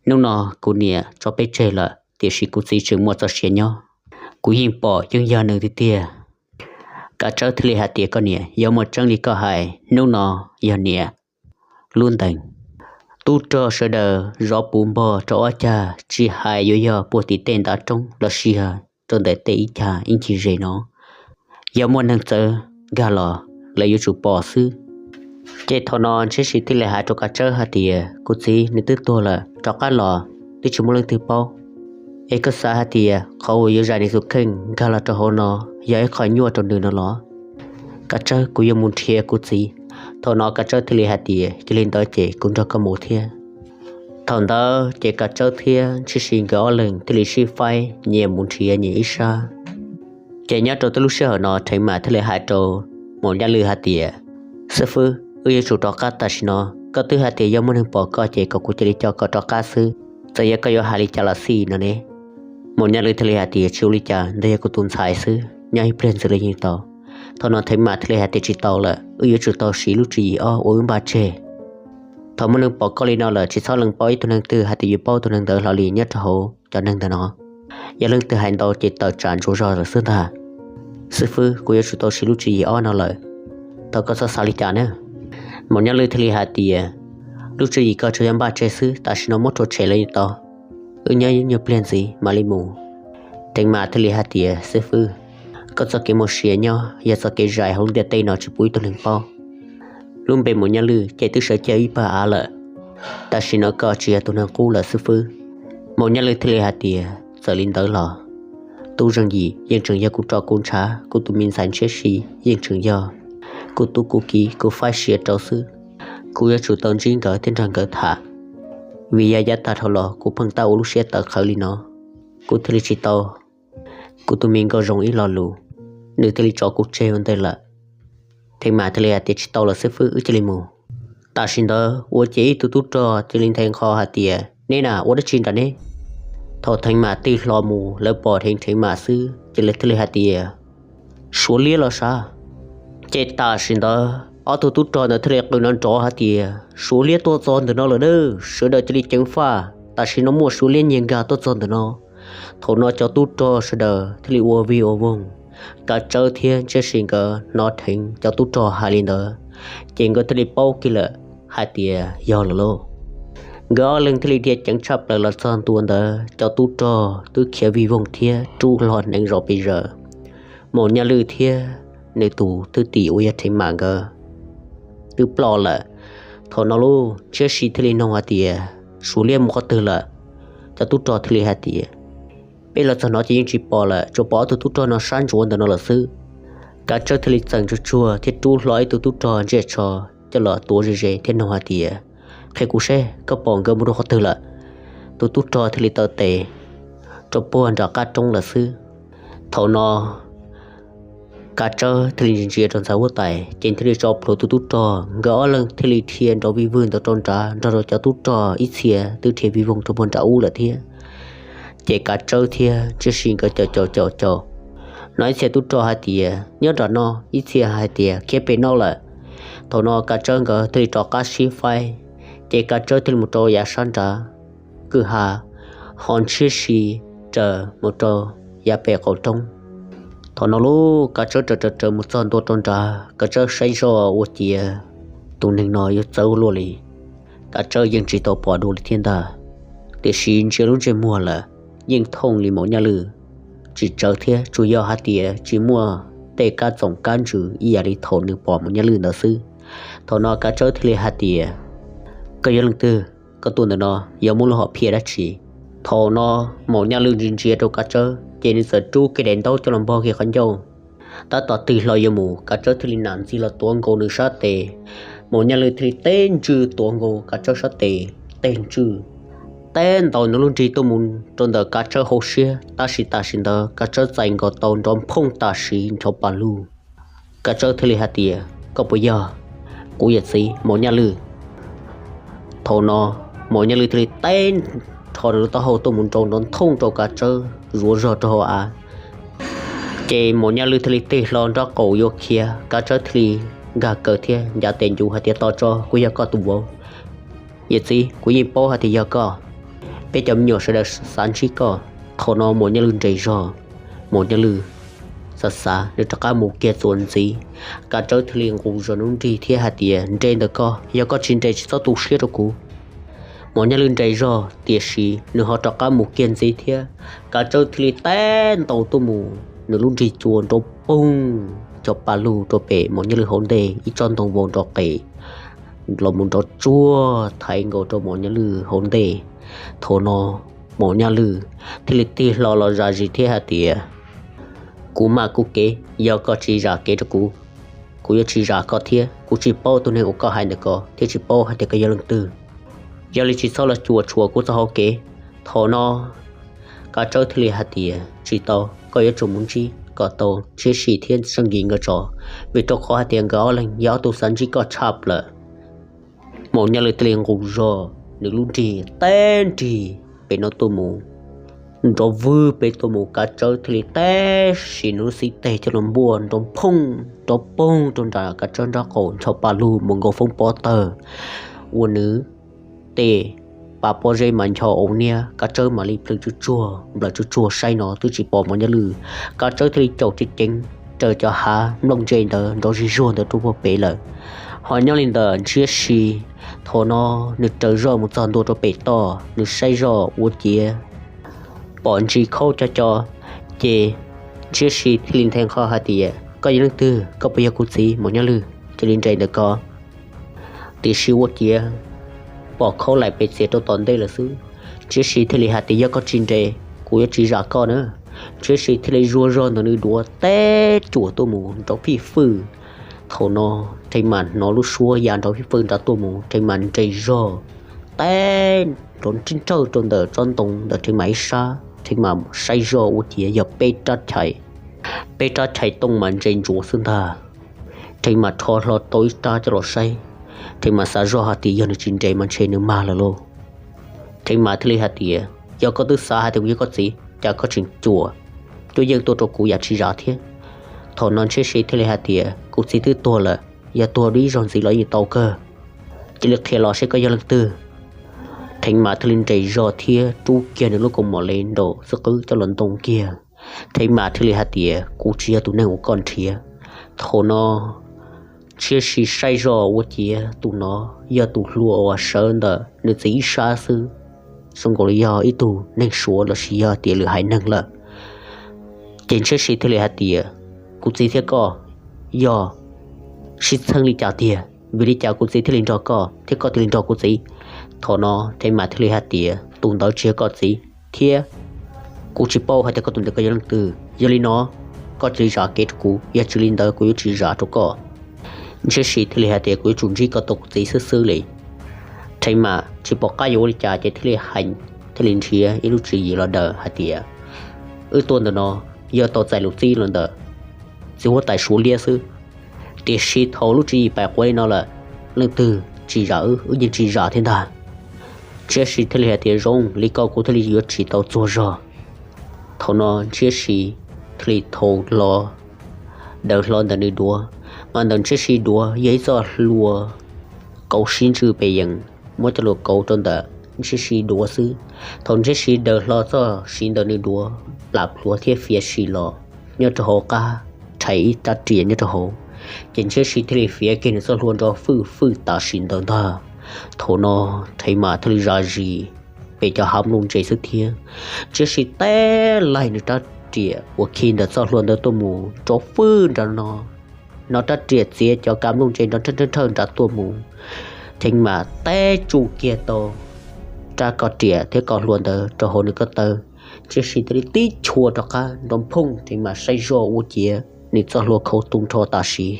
Hnub no kuv niam tso peb tseg lawm, tiam sis kuv txiv tseem muaj txoj sia nyob. Kuv yeej pom yeej yog nws tiag tiag. Kav Tsawb thiaj li hais tias, Koj niam, yog muaj tseeb li koj hais, hnub no yog niam lub ntees. Tub rog sawv daws zov puv npog rau ob cag, tsis hais yuav yog puag tim tej ntav roob los sis yog rau ntawm tej ib cag ib ncig ze no, yog muaj neeg txawv nkag los lawv yuav tsum pom xwb. Ces thaum no ntshiab si thiaj li hais rau Kav Tsawb hais tias, Kuv txiv nws twb tuag lawm, rov qab los twb tsis muaj leej twg paub. Es koj xav hais tias qhov uas yuav zais nws tus kheej nkag los rau hauv no yog ib qho nyuaj rau nws no los? Kav Tsawb, kuv yuav mus nrhiav kuv txiv. Thaum no Kav Tsawb thiaj li hais tias, Yog li ntawd ces kuv nrog koj mus thiab. Thaum ntawd ces Kav Tsawb thiab ntshiab si nkawd ob leeg thiaj li sib faib nyias mus nrhiav nyias ib sab. Ces nyob rau tej lub sij hawm no Theev Mam thiaj li hais rau Maum Nyaj Lwm hais tias, Xib fwb, wb yuav tsum rov qab tam sim no. Koj twb hais tias yog muaj neeg pom koj ces kom kuv cia li coj koj rov qab xwb. Txawm yog koj yuav hais li cas los xij no ne, Maum Nyaj Lwm thiaj li hais tias, Tsis ua li cas, ntawd yog kuv tus ntxhais xwb, nyob ib pliag ntxwv los yeej tau. Thaum no Theev Mam thiaj li hais tias, Tsis tau lawm, wb yuav tsum tau siv lub tswv yim ob ua wb npaj tseg. Thaum muaj neeg pom koj li no lawm tsis txhob lees paub ib tug neeg twg hais tias yuav paub tus neeg ntawd hlo li nyob rau hauv cov neeg ntawm no. Yog leej twg hais ntau ces tawm tsam ntsuas zog lawm xwb ntag. Xib fwb, kuv yuav tsum tau siv lub tswv yim ob no lawm. Thov koj txhob xav li cas na. Maum Nyaj Lwm thiaj li hais tias, Lub tswv yim koj tsuas yog npaj tseg xwb, tam sim no muab rhuav tshem los yeej tau. Wb nyob ib nyuag pliag ntxiv mam li mus. Theev Mam thiaj li hais tias, Xib fwb, koj txoj kev muaj sia nyob yog txoj kev zais hauv lub ntiaj teb no tsis pub ib tug neeg paub. Lub npe Maum Nyaj Lwm ces twb sawv cia ib pawg av lawm. Tam sim no koj tsis yog tus neeg qub lawm xib fwb. Maum Nyaj Lwm thiaj li hais tias, Txawm li ntawd los, tub zeej yim yeej tseem yog kuv roj kuv ntshav, kuv tus me ntxhais ntshiab si yeej tseem yog kuv tub kuv kiv kuv faib sia rau xwb. Kuv yuav tsum tau ntsib nkawd thiab nrog nkawd tham, vim yog yav tag dhau los kuv pheej tab ua lub siab tawv qhawv li no. Kuv thiaj li tsis tau kuv tus me nkauj zoo ib lo lus, nws thiaj li tso kuv tseg ua ntej lawm. Theev Mam thiaj li hais tias, Tsis tau lawm xib fwb, wb cia li mus. Tam sim ntawd ua ces ib tug tub rog cia li nthe nqho hais tias, Neb na, ua dab tsi nram neb? Thaum Theev Mam tig hlo mus, lawv pom dheev Theev Mam xwb ces lawv thiaj li hais tias, Suav liab los sav? Ces tam sim ntawd ob tug tub rog ntawd thiaj li qw nrov nrov hais tias, Suav liab tuaj txog ntawm no lawm na, sawv daws cia li ceev faj, tam sim no muaj Suav liab nyiag nkag tuaj txog ntawm no. Thaum no cov tub rog sawv daws thiaj li ua vig ua voog. Kav Tsawb thiab Ntshiab Si nkawd hnov dheev cov tub rog hais li ntawd, ces nkawd thiaj li paub kiag lawm hais tias yog lawm lauj. Nkawd ob leeg thiaj li dhia ceev tshaj plaws los txog ntua ntawd, cov tub rog twb khiav vig voog thiab rub hlo hneev zov pes zaws. Maum Nyaj Lwj thiab nws tus thwj tim uas yog Theev Mam nkawd twb ploj lawm. Thaum no lauj, Ntshiab Si thiaj li nug hais tias, Suav liab mus qhov twg lawm? Cov tub rog thiaj li hais tias, Peb los txog no ces yeej tsis pom lawm, tsuas pom ob tug tub rog no sab ntsuav ntawm no lawm xwb. Kav Tsawb thiaj li txeem tsuag tsuag thiab rub hlo ib tug tub rog ntsia tsho coj los tuav ze ze thiab nug hais tias, Qhia kuv seb koj pom nkawd mus rau qhov twg lawm? Tus tub rog thiaj li taw tes rau puag nram qab roob lawm xwb. Thaum no Kav Tsawb thiaj li ntsia ntsia rau ntxhais huab tais, ces thiaj li tso plhuav tus tub rog, nkawd ob leeg thiaj li dhia nrov vij vwg ntawd rau nrad nrog rau cov tub rog ib txhia twb dhia vij voog rau puag nram ub lawm thiab. Ces Kav Tsawb thiab Ntshiab Si nkawd caum caum caum caum, no ib txhia tub rog hais tias, Nyob nram no, ib txhia hais tias, Khiav pem no lawm. Thaum no Kav Tsawb nkawd thiaj li rov qab sib faib, ces Kav Tsawb thiaj li mus rau yav sab nrad kwj ha, ho Ntshiab Si raws mus rau yav pem qaum roob. Thaum no lauj, Kav Tsawb raws raws raws mus txog ntua rau nrad, Kav Tsawb saib zoj ua ciav tus neeg no yuav txawv ua luaj li. Kav Tsawb yeej tsis tau pom dua li thiab ntag, tiam sis ntsia lub ntsej muag lawm yeej thooj li Maum Nyaj Lwj, tsis tsawv thiab, tsuas yog hais tias tsis muaj tej kab txoom kab ntsws ib yam li thaum nws pom Maum Nyaj Lwj ntawd xwb. Thaum no Kav Tsawb thiaj li hais tias, Koj yog leej twg? Koj tuaj ntawm no yog muaj lub hom phiaj dab tsi? Thaum no Maum Nyaj Lwj ntsia ntsia rau Kav Tsawb ces nws txawm rub kiag daim ntaub coj los npog kiag qhov ncauj. Tab tom tig hlo yuav mus, Kav Tsawb thiaj li nam ntxig los tuav nkaus nws sab tes. Maum Nyaj Lwj thiaj li teb ntswj tuav nkaus Kav Tsawb sab tes, teb ntswj, teb ntaus nws lub nrig tuaj mus rau ntawm Kav Tsawb hauv siab, tab sis tam sim ntawd Kav Tsawb txais nkaus tau nrov phooj tam sim ncho pa lug. Kav Tsawb thiaj li hais tias, Koj puas yog kuv yawm txiv Maum Nyaj Lwj? Thaum no Maum Nyaj Lwj thiaj li teb nrho nws lub taub hau tuaj mus nrau nrov nthooj rau Kav Tsawb zuav zog rau hauv av. Ces Maum Nyaj Lwj thiaj li tig hlo nraub qaum yuav khiav, Kav Tsawb thiaj li nkag kaw thiab ncav tes ncuv hais tias, Tos tso, kuv yog koj tus vauv. Yawm txiv, kuv yeej paub hais tias yog koj. Peb cov me nyuam sawv daws xav ntsib koj. Thaum no Maum Nyaj Lwj nres zog, Maum Nyaj Lwj xav xav nws rov qab mus kiag txuas ntxiv. Kav Tsawb thiaj li nqus zog nws lub nrig thiab hais tias, Nres ntawm ko, yog koj tsis nres tsis txhob tu siab rau kuv. Maum Nyaj Lwj nres zog tiam sis nws ho rov qab mus kiag ntxiv thiab. Kav Tsawb thiaj li teb ntaus tuaj mus, nws lub nrig cua nrov poog cov pa lug rau pem Maum Nyaj Lwj hauv ntej, ib tsob ntoo vau nrov qes los mus nrov tsuag thaiv nkaus rau Maum Nyaj Lwj hauv ntej. Thaum no Maum Nyaj Lwj thiaj li tig hlo los zam zis thiab hais tias, Kuv mam kuv kev, yog koj tsis zam kev rau kuv, kuv yuav tsis zam koj thiab. Kuv tsis paub tus neeg uas koj hais ntawm ko thiab tsis paub hais tias koj yog leej twg. Yog li tsis txhob los cuam tshuam kuv txoj hau kev. Thaum no Kav Tsawb thiaj li hais tias, Tsis tau, koj yuav tsum mus ntsib kom tau Ntshiab Si thiab Seej Nkis nkawd tso, vim rau qhov hais tias nkawd ob leeg yog ob tug xav ntsib koj tshaj plaws. Maum Nyaj Lwj thiaj li nqus zog nws lub nrig teb nrig pem no tuaj mus, nrov vwg pem tuaj mus, Kav Tsawb thiaj li teb siv nws lub xib teg coj los npuaj nrov phooj nrov poog rau nram Kav Tsawb nraub qaum ncho pa lug mus nkaus foob pob tawg, ua nws tej pa pob zeb mas ncho ua niab. Kav Tsawb mam li plhws tsuj tsuag nplawm tsuj tsuag saib no twb tsis pom Maum Nyaj Lwj. Kav Tsawb thiaj li caum ceev ceev raws cov hav nplooj ntse ntawd nrov zig zuag ntawd rau puag pem lawm. Ho nyob li ntawm Ntshiab Si, thaum no nws raws zoj mus txog ntua rau pem toj, nws saib zoj ua ciav pom ntsis khaub co co, ces Ntshiab Si thiaj li nthe nqho hais tias, Koj yog leej twg? Koj puas yog kuv txiv Maum Nyaj Lwj? Cia li nres ntawm ko. Tiam sis ua ciav pom khaub laim pes txias rau tom ntej lawm xwb. Ntshiab Si thiaj li hais tias, Yog koj tsis nres, kuv yuav tsis zam koj na. Ntshiab Si thiaj li zuag zog ntawm nws duav teb cuam tuaj mus nrov fij fwj. Thaum no Rheev Mam hnov lub suab ya nrov fij fwj nrad tuaj mus, Rheev Mam nres zog teb nrov ntsawj ntsawj rau ntawm tsob ntoo ntawm Rheev Mam ib sab. Rheev Mam saib zoj ua ciav yog peb rab chais, peb rab chais tooj mas ntse ntsuav xwb ntag. Rheev Mam rho hlo tau ib rab coj los saib, Theev Mas xav zoj hais tias yog nws tsis nres mas ntshe nws mag lawm lauj. Theev Mas thiaj li hais tias, Yog koj twb xav hais tias kuv yog koj txiv, cas koj tseem cuam cuab yeej tuaj rau kuv yam tsis zam thiab? Thaum no Ntshiab Si thiaj li hais tias, Kuv txiv twb tuag lawm, yog tuag dua ib zaug ntxiv los yeej tau kawg. Cia li qhia los seb koj yog leej twg. Theev Mas thiaj li nres zog thiab rub kiag nws lub kaus mom li nraum xwb qwb coj los ntoo kiag. Theev Mas thiaj li hais tias, Kuv tsis yog tus neeg uas koj nrhiav. Thaum no Ntshiab Si saib zoj ua ciav tus no yog tus hluas uas sawv ntawm nws txiv ib sab xwb, zoo nkaus li yog ib tug neeg Suav los sis yog tias lwm haiv neeg lawm. Ces Ntshiab Si thiaj li hais tias, Kuv txiv thiab koj yog sib txheeb li cas tiag? Vim li cas kuv txiv thiaj li nrog koj thiab koj thiaj li nrog kuv txiv? Thaum no Theev Mas thiaj li hais tias, Tus ntawd tsis yog koj txiv thiab kuv tsis paub hais tias koj tus ntawd koj yog leej twg. Yog li no koj cia li zam kev rau kuv, yog tsis li ntawd kuv yuav tsis zam rau koj. Ntshiab Si thiaj li hais tias, Kuv yuav tsum ntsib koj tus txiv xwb xwb li. Theev Mas tsis pom qab yuav ua li cas ces thiaj li hais, thiaj li nrhiav ib lub tswv yim los daws hais tias, Wb tuaj ntawm no yog tau txais lus txib los ntawm txiv huab tais Suav liab xwb, tiam sis thaum lub tswv yim pais quav li no lawm, leej twg tsis zam wb, wb yeej tsis zam thiab ntag. Ntshiab Si thiaj li hais tias, Zoo li ko kuv thiaj li yuav tsis tau txuag zog. Thaum no Ntshiab Si thiaj li thau hlo, daws hlo ntawm nws duav, mas ntawm Ntshiab Si duav yog ib txoj hlua kauv sib ntswj pes yees, muab cov hlua kauv rau ntawm Ntshiab Si duav xwb. Thaum Ntshiab Si daws hlo txoj siv ntawm nws duav, plam plhuav thiab fiav si los nyob rau hauv qab, rhais ib rab riam nyob rau hauv, ces Ntshiab Si thiaj li fiav kiag nws txoj hlua nrov fwj fwj tam sim ntawd ntag. Thaum no Theev Mas thiaj li zam zis pem cov hav nplooj ntse xwb thiab. Ntshiab Si teb laig nws rab riam uas khi ntawm txoj hlua ntawd tuaj mus nrov fwj nram no, no rab riam txiav cov kav nplooj ntse nrov nrhawj nrhawj nrad tuaj mus. Theev Mas teb tsuj kiag tau rab ko riam thiab ko hlua ntawd rau hauv nws ko taw, Ntshiab Si thiaj li tib chua rov qab nrov phooj. Theev Mas saib zoj ua ciav nws txoj hlua khauv tu nrho tam sim.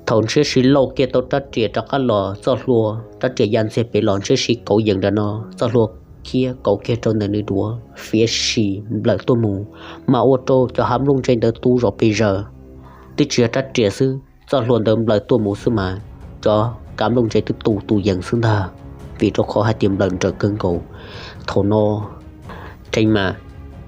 Thaum Ntshiab Si lauj kiag tau rab riam rov qab los, txoj hlua rab riam ya ntxiag pem los, Ntshiab Si kauv yees nram no, txoj hlua khiab kauv kiag rau ntawm nws duav, fiav si nplawm tuaj mus, mas ua rau cov hav nplooj ntse ntawd tu zom pes zaws. Twb tsis yog rab riam xwb, txoj hlua ntawd nplawm tuaj mus xwb mas cov kav nplooj ntse twb tu tus yees xwb ntag, vim rau qhov hais tias nplawm nrawm kawg nkaus. Thaum no Theev Mas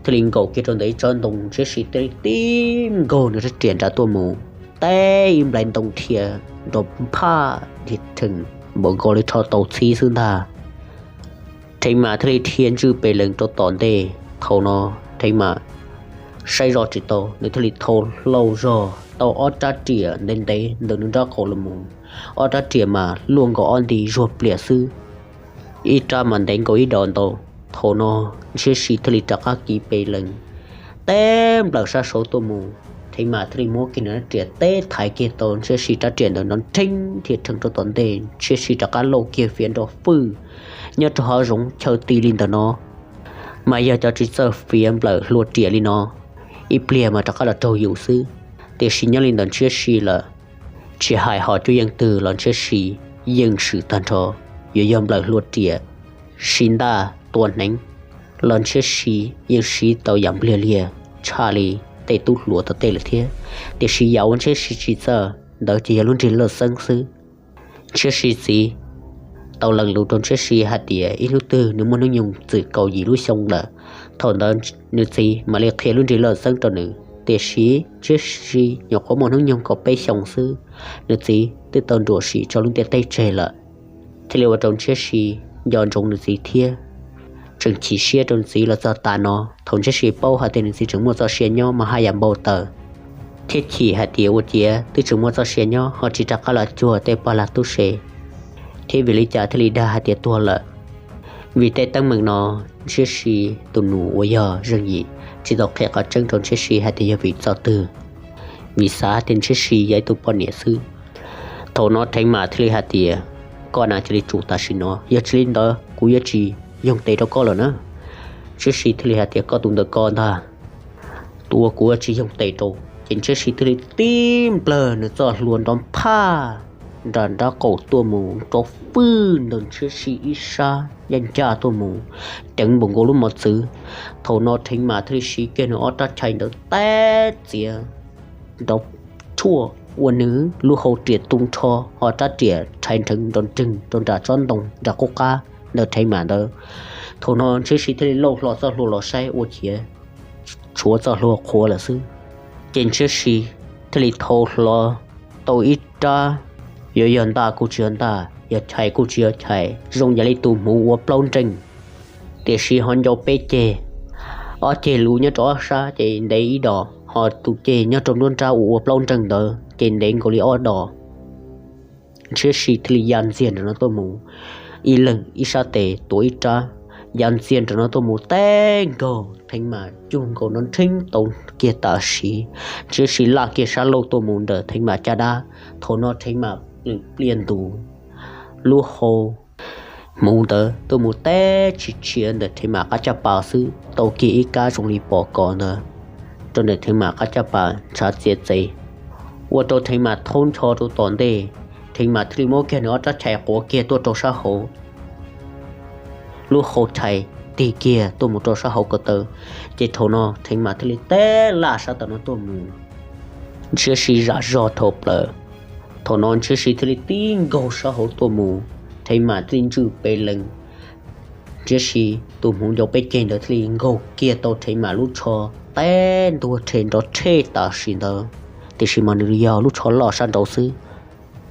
thiaj li nkaum kiag rau ntawm ib tsob ntoo, Ntshiab Si thiaj li tib nkaug nws rab riam nrad tuaj mus, teb ib nplais ntoo dhia nrov nphaj dhia rhees npaum nkaus li rho tau txhib xwb ntag. Theev Mas thiaj li dhia ntswj pes lees rau tom ntej. Thaum no Theev Mas saib zoj tsis tau, nws thiaj li thau hlau zog tau ob rab riam ntev ntev ntawm nws nraub qaum los mus. Ob rab riam mas luaj nkaus ob nti zuag pliam xwb, ib rab mas ntev nkaus ib dos ntau. Thaum no Ntshiab Si thiaj li rov qab kiv pes lees teb nplawm sab saud tuaj mus. Theev Mas thiaj li muab kiag nws rab riam teb thaiv kiag tau Ntshiab Si rab riam ntawd nrov nrheeb dhia rhees rau tom ntej, Ntshiab Si rov qab lauj kiag fiav nrov fwj nyob rau hauv zoov chaw ti li ntawm no. Mas yog cov tsis txawj fiav nplawm hlua riam li no, ib pliag mas rov qab los raug yus xwb. Tiam sis nyob li ntawm Ntshiab Si lawm, tsis hais hom cuab yeej twg los Ntshiab Si yeej swm tag nrho. Yuav yog nplawm hlua riam, siv ntaj tua hneev los Ntshiab Si yeej siv tau yam npliag liag tshaj li tej tub hluas tom tej lawm thiab. Tiam sis yam uas Ntshiab Si tsis txawj ntawd ces yog lub nrig lawj xeeb xwb. Ntshiab Si txiv tau lees lus rau Ntshiab Si hais tias ib hnub twg nws muaj hnub nyoog txwm kaum yim lub xyoo lawm, thaum ntawd nws txiv mam li qhia lub nrig lawj xeeb rau nws. Tiam sis Ntshiab Si nyuam qhuav muaj hnub nyoog kaum peb xyoo xwb, nws txiv twb tau nruam sim tso lub ntiaj teb tseg lawm, thiaj li ua rau Ntshiab Si nco ntsoov nws txiv thiab tseem chim siab rau nws txiv los txog tav no. Thaum Ntshiab Si paub hais tias nws txiv tseem muaj txoj sia nyob mas haj yam npau taws thiab chim hais tias ua ciav twb tseem muaj txoj sia nyob ho tsis rov qab los cuag tej pog lag tub se, thiab vim li cas thiaj li dag hais tias tuag lawm. Vim tej teeb meem no Ntshiab Si tus nus uas yog Zeej Yim tsis tau qhia qhov tseeb rau Ntshiab Si hais tias yog vim txoj twg, vim xav hais tias Ntshiab Si yog ib tug poj niam xwb. Thaum no Theev Mas thiaj li hais tias, Koj na cia li tsum tam sim no, yog tsis li ntawd kuv yuav tsis yoog tes rau koj lawm na. Ntshiab Si thiaj li hais tias, Koj tus ntawm ko ntag, tus uas kuv yuav tsis yoog tes rau. Ces Ntshiab Si thiaj li tib nplawg nws txoj hlua nrov nphaj nram nraub qaum tuaj mus, rov fwj ntawm Ntshiab Si ib sab ncaj ncaj tuaj mus, ceev npaum nkaus lub mos txwv. Thaum no Theev Mas thiaj li siv kiag nws ob rab chais ntawd teb txiav nrov tshuaj uas nws lub hau riam tu nrho, ho rab riam rhais nrheev nrov nreeg rau nram tsob ntoo nram qub qab ntawm Theev Mam ntawd. Thaum no Ntshiab Si thiaj li lauj hlo txoj hlua los saib ua ciav tshuav txoj hlua qhuav lawm xwb. Ces Ntshiab Si thiaj li thau hlo tau ib rab, yuav yog ntaj kuj tsis yog ntaj, yog chais kuj tsis yog chais, zoo yam li tus hmuv ua plaub nreej, tiam sis ho ncau peb ceg, ob ceg luv nyob rau ob sab ces ntev ib dos, ho tus ceg nyob rau nruab nrab uas ua plaub nreej ntawd ces ntev nkaus li ob dos. Ntshiab Si thiaj li ya ntxiag nram no tuaj mus, ib leeg ib sab tes tuav ib rab, ya ntxiag nram no tuaj mus teb nkaug Theev Mam cug nkaus nrov nrheeb tau kiag tam sim. Ntshiab Si laj kiag sab laug tuaj mus ntawm Theev Mam caj dab. Thaum no Theev Mam plws pliaj ntus, lub hau hmuv ntawd tuaj mus teb tsis tshiav ntawm Theev Mam qab caj pas xwb, tau kiag ib kab zoo li pos kos ntawd rau ntawm Theev Mam qab caj pas ntshav txiav txev, ua rau Theev Mam thaub ncho rau tom ntej. Theev Mam thiaj li muab kiag nws ob rab chais quav kiag tuaj rau sab hauv, lub hau chais tig kiag tuaj mus rau sab hauv ko taw, ces thaum no Theev Mam thiaj li teb laj sab tom no tuaj mus. Ntshiab Si zam zog dhau plaws. Thaum no Ntshiab Si thiaj li tib nkaug sab hauv tuaj mus, Theev Mam thiaj li ntswj pes lees. Ntshiab Si tus hmuv ncau peb ceg ntawd thiaj li nkaug kiag tau Theev Mam lub tsho, teb ntua rhe nrov rhe tam sim ntawd, tiam sis mas nws yog lub tsho loj sab nraud xwb.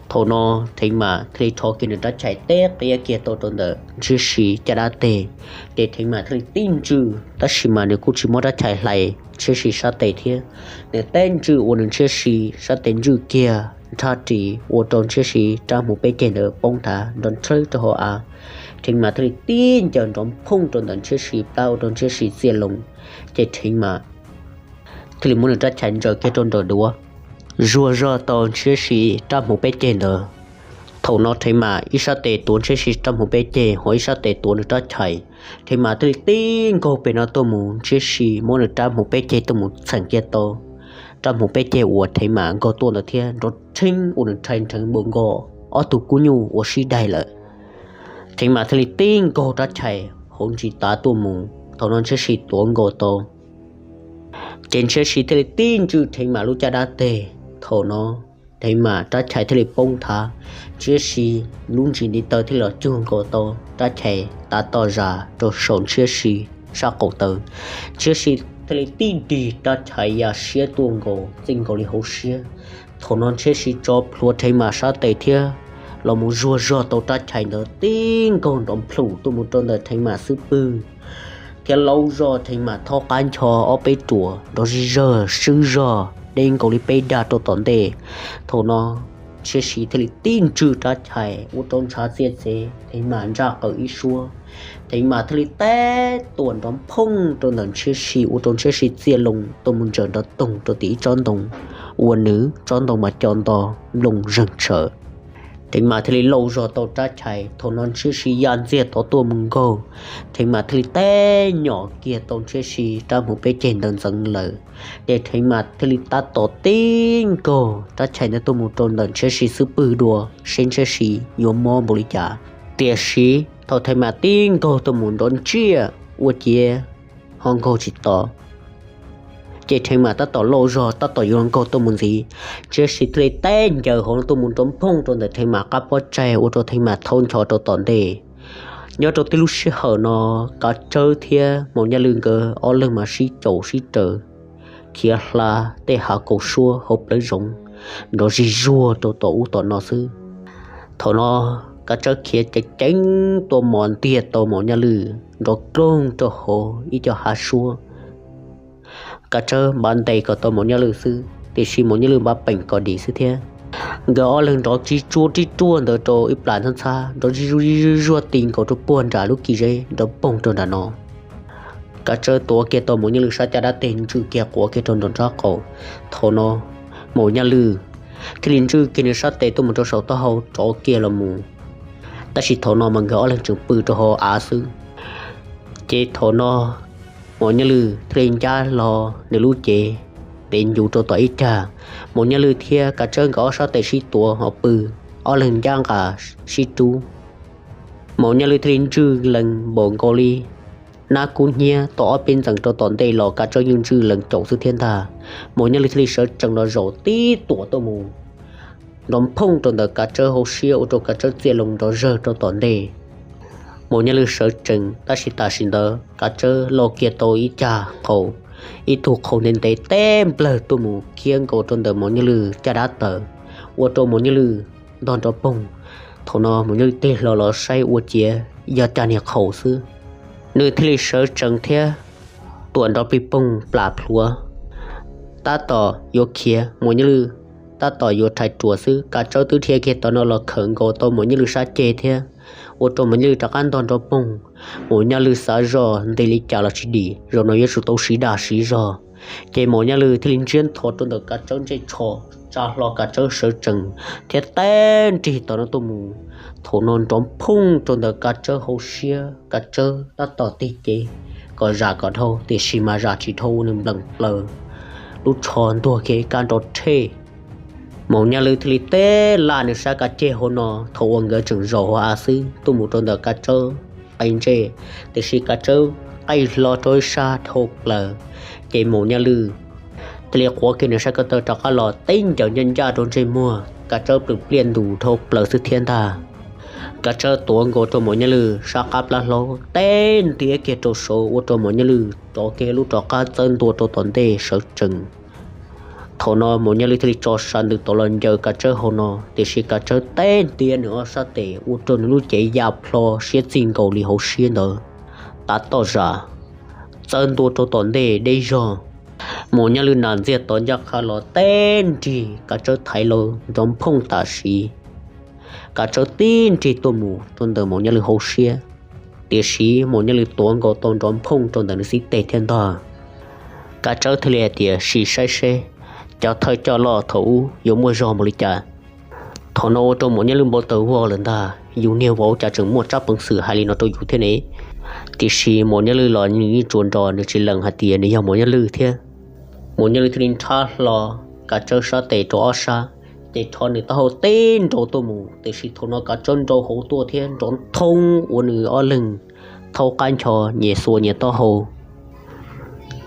Thaum no Theev Mam thiaj li rho kiag nws rab chais teb qiab kiag tau rau ntawm Ntshiab Si caj dab teg, ces Theev Mam thiaj li tib ntswj, tab sis mas nws kuj tsis muab rab chais hlais Ntshiab Si sab tes thiab. Nws teb ntswj ua nws Ntshiab Si sab tes ntswj kiag nrhab ris ua rau Ntshiab Si rab hmuv peb ceg ntawd poob thav nrov nrhawb rau hauv av. Theev Mam thiaj li tib ncaws nrov phooj rau ntawm Ntshiab Si plab ua rau Ntshiab Si txiaj loo, ces Theev Mam thiaj li muab nws rab chais ntsaws kiag rau nraum duav, zuag zog tau Ntshiab Si rab hmuv peb ceg ntawd. Thaum no Theev Mam ib sab tes tuav Ntshiab Si rab hmuv peb ceg, ho ib sab tes tuav nws rab chais. Theev Mam thiaj li tib nkaug pem no tuaj mus, Ntshiab Si muab nws rab hmuv peb ceg tuaj mus txheem kiag tau rab hmuv peb ceg uas Theev Mam nkaug tuaj ntawd thiab, nrov rheeb ua nws rhais nrheev npaum nkaus ob tug kub nyuj uas sib daig lawm. Theev Mam thiaj li tib nkaug rab chais hauv ntsis tav tuaj mus, thaum no Ntshiab Si tuav nkaus tau, ces Ntshiab Si thiaj li tib ntswj Theev Mam lub caj dab teg. Thaum no Theev Mam rab chais thiaj li poob thav, Ntshiab Si lub ntsis ntiv taw thiaj li los cug nkaus tau rab chais tav toj zas rau saum Ntshiab Si sab qaum taw. Ntshiab Si thiaj li tib dig rab chais ya siab tuaj nkaus txij nkaus li hauv siab. Thaum no Ntshiab Si tso plhuav Theev Mam sab tes thiab los mus zuag zog tau rab chais ntawd tib nkaug nrov nplhum tuaj mus rau ntawm Theev Mam xub pwg, thiab laub zog Theev Mam thaub qab ncho ob peb ruam nrov zig zawg swb zog deb nkaus li peb dag rau tom ntej. Thaum no Ntshiab Si thiaj li tib ntswj rab chais ua rau ntshav txiaj txev Theev Mam ntsaj qaws ib suab. Theev Mam thiaj li teb tuam nrov phooj rau ntawm Ntshiab Si ua rau Ntshiab Si txiaj loo tuaj mus ntsaws nrov toog rau tim ib tsob ntoo uas nws tsob ntoo mas co nto nplooj zeeg tshawm. Theev Mam thiaj li lauj zog tau rab chais, thaum no Ntshiab Si ya ntxiag tod tuaj mus nkaug, Theev Mam thiaj li teb nyom kiag tau Ntshiab Si rab hmuv peb ceg ntawd ntxeev lawm. Ces Theev Mam thiaj li tab tom tib nkaug rab chais ntawd tuaj mus rau ntawm Ntshiab Si xub pwg dua seb Ntshiab Si yuav mob npaum li cas. Tiam sis thaum Theev Mam tib nkaug tuaj mus nrov ntsiaj ua ciav ho nkaug tsis tau, ces Theev Mam tab tom lauj zog tab tom yuav nkaug tuaj mus ntxiv, Ntshiab Si thiaj li teb ncaws hauv no tuaj mus nrov nphooj rau ntawm Theev Mam qab pob tsaig ua rau Theev Mam thaub ncho rau tom ntej. Nyob rau tib lub sij hawm no, Kav Tsawb thiab Maum Nyaj Lwj nkawd ob leeg mas sib caum sib raws khiav hla tej hav kaus suab hauv plawv zoov nrov zig zuag rau tom ub tom no xwb. Thaum no Kav Tsawb khiav ceev ceev tuaj mos ntiag tau Maum Nyaj Lwj nrov kloog rau hauv ib co hav suab. Kav Tsawb npaj ntes kom tau Maum Nyaj Lwj xwb, tiam sis Maum Nyaj Lwj npaj peem kom dim xwb thiab. Nkawd ob leeg nrov tsis tsuag tib ruaj ntawd rau ib plas ntxhab ntxhab, nrov zig zuag zig zuag zuag ti nkaus rau puag nram lub kis zeb nrov poog rau nram no. Kav Tsawb tuav kiag tau Maum Nyaj Lwj sab caj dab teg ntswj kiag quav kiag rau nram nraub qaum. Thaum no Maum Nyaj Lwj thiaj li ntswj kiag nws sab tes tuaj mus rau saum taub hau rov kiag los mus. Tab sis thaum no mas nkawd ob leeg tseem pw rau hauv av xwb. Ces thaum no Maum Nyaj Lwj thiaj li ncab hlo nws lub cev pem ncuv rau tom ib cag. Maum Nyaj Lwj thiab Kav Tsawb nkawd ob sab tes sib tuav ho pw, ob leeg ncab nqa sib rub. Maum Nyaj Lwj thiaj li ntswj lees npaum nkaus li nab kub hnyiab tau ob peb ntxees rau tom ntej los Kav Tsawb yeej ntswj lees caum xwb thiab ntag. Maum Nyaj Lwj thiaj li sawv tsees los zaum tib tuam tuaj mus nrov phooj rau ntawm Kav Tsawb hauv siab ua rau Kav Tsawb txiaj loo nrov zawg rau tom ntej. Maum Nyaj Lwj sawv tsees tab sis tam sim ntawd Kav Tsawb lo kiag tau ib cag qhaus, ib tug qhaus ntev ntev teb nplawg tuaj mus khiab nkaus rau ntawm Maum Nyaj Lwj caj dab taws, ua rau Maum Nyaj Lwj ntog nrov poog. Thaum no Maum Nyaj Lwj tig hlo los saib ua ciav yog cag niag qhaus xwb. Nws thiaj li sawv tsees thiab tuam nrov plig poog plam plhuav, tab tom yuav khiav, Maum Nyaj Lwj tab tom yuav rhais ruam xwb, Kav Tsawb twb dhia kiag tom no los khawm nkaus tau Maum Nyaj Lwj sab ceg thiab, ua rau Maum Nyaj Lwj rov qab ntog nrov poog. Maum Nyaj Lwj xav zoj nti li cas los tsis dim, zaum no yuav tsum tau siv dag siv zog. Ces Maum Nyaj Lwj thiaj li ntsiab ntho rau ntawm Kav Tsawb ntsej tsho, tsa hlo Kav Tsawb sawv tsees thiab teb nrig tom no tuaj mus. Thaum no nrov phooj rau ntawm Kav Tsawb hauv siab, Kav Tsawb tab tom tig cev kom zam kom dhau, tiam sis mas zam tsis dhau, ua nws npleem plaws, lub tsho ntuag kiag ib kab nrov rhej. Maum Nyaj Lwj thiaj li teb laj nws sab kav ceg hauv no, thaum uas nkawd tseem zaum hauv av xwb, tuaj mus rau ntawm Kav Tsawb qe ntsej, tiam sis Kav Tsawb qaij hlo rau ib sab dhau plaws. Ces Maum Nyaj Lwj thiaj li quav kiag nws sab ko taw rov qab los teb ncaws ncaj ncaj rau ntsej muag Kav Tsawb plwm pliaj ntus dhau plaws xwb thiab ntag. Kav Tsawb tuav nkaus rau Maum Nyaj Lwj sab qab plab hlaub teb ntiab kiag rau saud, ua rau Maum Nyaj Lwj rov kiag lub rov qab txawb ntua rau tom ntej sawv tsees. Thaum no Maum Nyaj Lwj thiaj li tso sa ntws tod los ncaws Kav Tsawb hauv no, tiam sis Kav Tsawb teb ntiab nws ob sab tes ua rau nws lub cev ya plho siab txig nkaus li hauv siab ntawd, tav toj zam txawb ntua rau tom ntej deb zog. Maum Nyaj Lwj nas ntxiag tod ncaj qha los teb nrig Kav Tsawb thaiv los nrov phooj tam sim. Kav Tsawb tib nrig tuaj mus rau ntawm Maum Nyaj Lwj hauv siab, tiam sis Maum Nyaj Lwj tuav nkaus tau nrov phooj rau ntawm nws xib teg thiab ntag. Kav Tsawb thiaj li hais tias, sim saib seb cov thawj coj loj thaum ub yuav muaj zog npaum li cas. Thaum no ua rau Maum Nyaj Lwj npau taws vog lawm ntag, yus niag vauv cas tseem muaj tsab peev xwm hais li no rau yus thiab ne. Tiam sis Maum Nyaj Lwj los nws yeej tsuas nrog nws tsis lees hais tias nws yog Maum Nyaj Lwj thiab. Maum Nyaj Lwj thiaj li nrhab hlo Kav Tsawb sab tes rau ob sab, ces rho nws taub hau teb nrau tuaj mus, tiam sis thaum no Kav Tsawb nrau hauv tuaj thiab nrov thoob ua nws ob leeg thaub qab ncho nyem xuas nyias taub hau,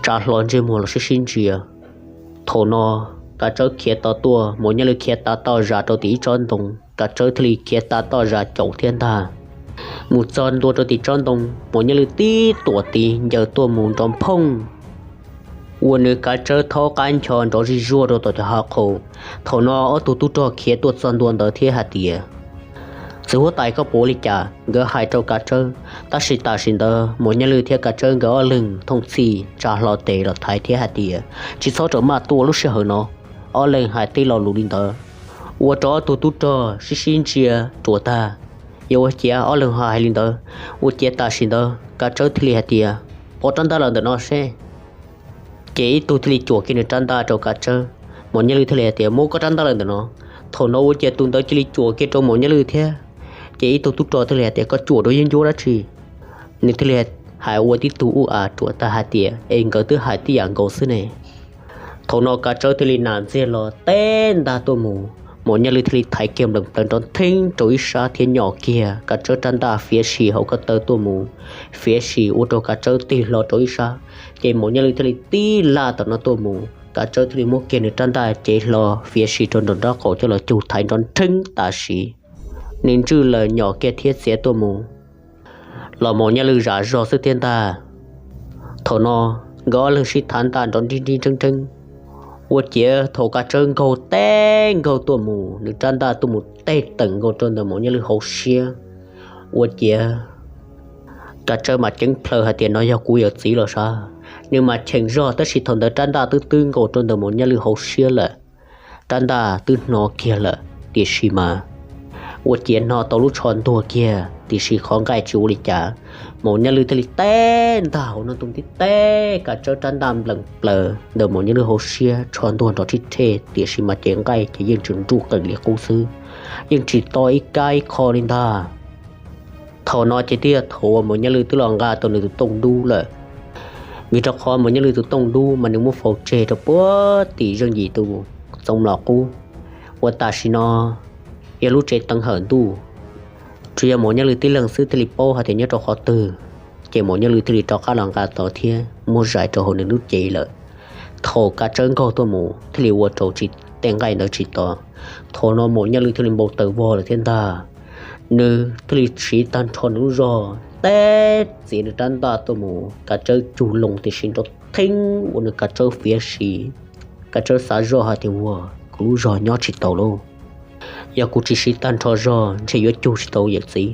tsa hlo ntsej muag los sib sib ntsia. Thaum no Kav Tsawb khiav tod tuaj, Maum Nyaj Lwj khiav tav toj zam rau tim ib tsob ntoo, Kav Tsawb thiaj li khiav tav toj zam caum thiab ntag. Mus txog ntua rau tim tsob ntoo, Maum Nyaj Lwj tib tuam tiv ncaws tuaj mus nrov phooj, ua nws Kav Tsawb thaub qab ncho nrov zij zuag rau tom cov hav qhaus. Thaum no ob tug tub rog khiav tuaj txog ntua ntawd thiab hais tias, txiv huab tais, koj puas ua li cas? Nkawd hais rau Kav Tsawb, tab sis tam sim ntawd Maum Nyaj Lwj thiab Kav Tsawb nkawd ob leeg thooj txhij tsa hlo tes los thaiv thiab hais tias, tsis txhob rawm maj tuaj lub sij hawm no. Ob leeg hais tej lo lus li ntawd ua rau ob tug tub rog sib sib ntsia ruam tag. Yog ua ciav ob leeg ho hais li ntawd, ua ciav tam sim ntawd Kav Tsawb thiaj li hais tias, pov rab ntaj los ntawm no seb. Ces ib tug thiaj li cuam kiag nws rab ntaj rau Kav Tsawb. Maum Nyaj Lwj thiaj li hais tias, muab koj rab ntaj los ntawm no. Thaum no ua ciav tus ntawd cia li cuam kiag rau Maum Nyaj Lwj thiab. Ces ib tug tub rog thiaj li hais tias, koj cuam rau yeeb ncuab dab tsi? Nws thiaj li hais ua tib tug ub a ruam tag hais tias, es nkawd twb hais tib yam nkaus xwb ne. Thaum no Kav Tsawb thiaj li nas ntxiag los teb ntaj tuaj mus, Maum Nyaj Lwj thiaj li thaiv kiag npleem plaws nrov ntheeb rau ib sab thiab nyom kiag Kav Tsawb rab ntaj fiav sim hauv ko taw tuaj mus, fiav sim ua rau Kav Tsawb tig hlo rau ib sab. Ces Maum Nyaj Lwj thiaj li tib laj tom no tuaj mus, Kav Tsawb thiaj li muab kiag nws rab ntaj cev hlo fiav sim rau nraum nraub qaum coj los cug thaiv nrov ntheeb tam sim. Nws ntswj lawm nyom kiag thiab txiav tuaj mus, los Maum Nyaj Lwj zam zog xwb thiab ntag. Thaum no nkawd ob leeg sib thav ntaj nrov nrib nrib nrheeb nrheeb, ua ciav thaum Kav Tsawb nkaug teb nkaug tuaj mus, nws rab ntaj tuaj mus teg teem nkaus rau ntawm Maum Nyaj Lwj hauv siab. Ua ciav Kav Tsawb mas ceeb plhaw hais tias, no yog kuv yawm txiv los sav. Nws mas cheem zog tab sis thaum ntawd rab ntaj twb twb nkaus rau ntawm Maum Nyaj Lwj hauv siab lawm. Rab ntaj twb hno kiag lawm tiam sis mas ua ciav hno tau lub tsho ntuag kiag tiam sis qhov nqaij tsis ua li cas. Maum Nyaj Lwj thiaj li teb ntaj hauv no tus tib teb Kav Tsawb rab ntaj npleem plaws ntawm Maum Nyaj Lwj hauv siab, tsho ntuag nrov rhib rhej tiam sis mas ces nqaij ces yeej tseem nruj qees li qub xwb, yeej tsis to ib kab ib qho li ntag. Thaum no ces twb yog thaum uas Maum Nyaj Lwj twb los nqa tau nws tus tooj dub lawm, vim rau qhov Maum Nyaj Lwj tus tooj dub mas nws muab faus tseg rau puag tim zeej yim tus txoov mlom qub, uas tam sim no yog lub tsev teev hawm ntuj, tsuas yog Maum Nyaj Lwj tib leeg xwb thiaj li paub hais tias nyob rau qhov twg. Ces Maum Nyaj Lwj thiaj li rov qab los nqa tod thiab muab zais rau hauv nws lub cev lawm. Thaum Kav Tsawb nkaug tuaj mus thiaj li ua rau tej nqaij ntawd tsis to. Thaum no Maum Nyiaj Lwj thiaj li npau taws vog lawm thiab ntag. Nws thiaj li siv tag nrho nws lub zog teb txiav nws rab ntaj tuaj mus, Kav Tsawb cug loo tiam sis nrov theeb ua nws Kav Tsawb fiav sim. Kav Tsawb xav zoj hais tias, Ua, kuv lub zog nyob tsis tau lauj, yog kuv tsis siv tag nrho zog ntshe yuav cug tsis tau yawm txiv.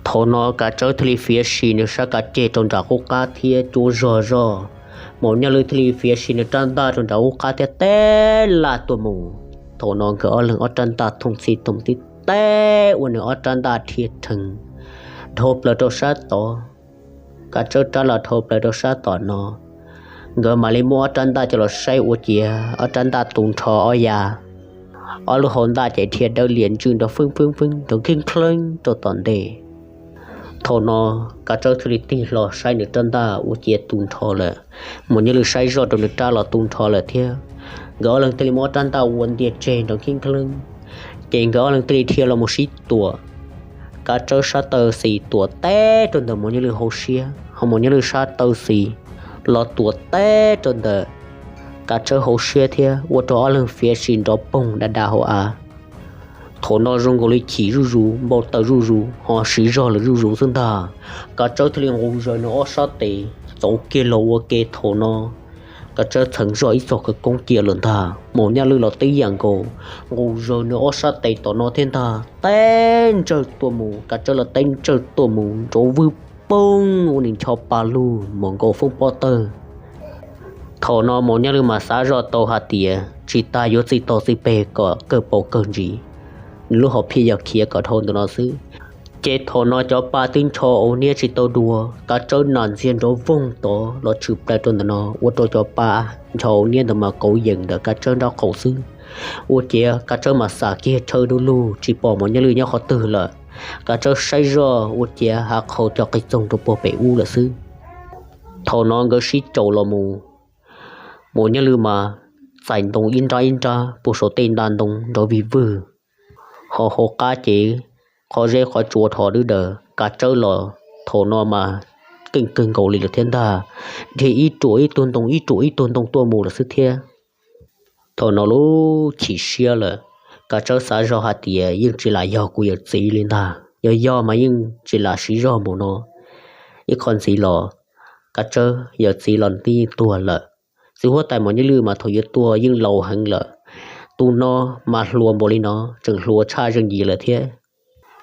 Thaum no Kav Tsawb thiaj li fiav sim nws sab kav ceg rau nram qub qab thiab cuab zog zoj. Maum Nyiaj Lwj thiaj li fiav sim nws rab ntaj rau nram qub qab thiab teb laj tuaj mus. Thaum no nkawd ob leeg ob rab ntaj thooj txhij thooj tib teb ua nws ob rab ntaj dhia rhees dhau plaws rau sab tod. Kav Tsawb rab los dhau plaws rau sab tom no. Nkawd mam li muab ob rab ntaj coj los saib ua ciav ob rab ntaj tu nrho ob yav, ob lub hau ntaj ces dhia dawb lias ntswj nrov feeb feeb feeb nrov nkeeb nkeeb rau tom ntej. Thaum no Kav Tsawb thiaj li tig hlo saib nws rab ntaj ua ciav tu nrho lawm. Maum Nyiaj Lwj saib zoj rau nws rab los tu nrho lawm thiab. Nkawd ob leeg thiaj li muab ob rab ntaj ua ntiag tseg nrov nkeeb nkeeb, ces nkawd ob leeg thiaj li dhia los mus sib tuam. Kav Tsawb sab taw xis tuam teb rau ntawm Maum Nyiaj Lwj hauv siab, ho Maum Nyiaj Lwj sab taw xis los tuam teb rau ntawm Kav Tsawb hauv siab thiab ua rau ob leeg fiav sim nrov poog da da hauv av. Thaum no zoo nkaus li chim zuj zus, npau taws zuj zus, ho siv zog lawm zuj zus xwb ntag. Kav Tsawb thiaj li nqus zaws nws ob sab tes txauv kiag los ua ke. Thaum no Kav Tsawb txheev zoj ib txog khawv koob cia lawm ntag. Maum Nyiaj Lwj los tib yam nkaus, nqus zaws nws ob sab tes tom no thiab ntag, teb ntsawj tuaj mus. Kav Tsawb los teb ntsawj tuaj mus nrov vwg poog ua nws ncho pa lug mus nkaus foob pob tawg. Thaum no Maum Nyiaj Lwj mas xav zoj tau hais tias tsis tas yuav txij tog txij peg kom kawg paus kawg ntsis, nws lub hom phiaj yog khiav kom dhau ntawm no xwb. Ces thaum no cov pa twb ncho hauv niab tsis tau dua, Kav Tsawb nas ntxiag nrov voog tod los tshwm plaws rau ntawm no, ua rau cov pa ncho hauv niab ntawd mas kauv yees ntawm Kav Tsawb nraub qaum xwb. Ua ciav Kav Tsawb mas xam kiag chaw du lug tsis pom Maum Nyiaj Lwj nyob qhov twg lawm. Kav Tsawb saib zoj ua ciav hav qhaus cov qis txoog rau puag pem ub lawm xwb. Thaum no nkawd sib caum los mus, Maum Nyiaj Lwj mas txais ntoo ib nrab ib nrab puag saum tej nta ntoo nrov vig vwg, ho hauv qab ces qhov zeb qhov tsua dhos dwb daws. Kav Tsawb los thaum no mas keej kawg nkaus li lawm thiab ntag, dhia ib ruam ib tug ntoo ib ruam ib tug ntoo tuaj mus lawm xwb thiab. Thaum no lub chim siab lawm, Kav Tsawb xav zoj hais tias yeej tsis lam yog kuv yawm txiv li ntag, yog yog mas yeej tsis lam siv zog npaum no. Ib qho ntxiv los Kav Tsawb yawm txiv los twb yeej tuag lawm. Txiv huab tais Maum Nyiaj Lwj mas thaum yuav tuag yeej laus heev lawm, tus no mas hluas npaum li no tseem hluas tshaj zeej yim lawm thiab.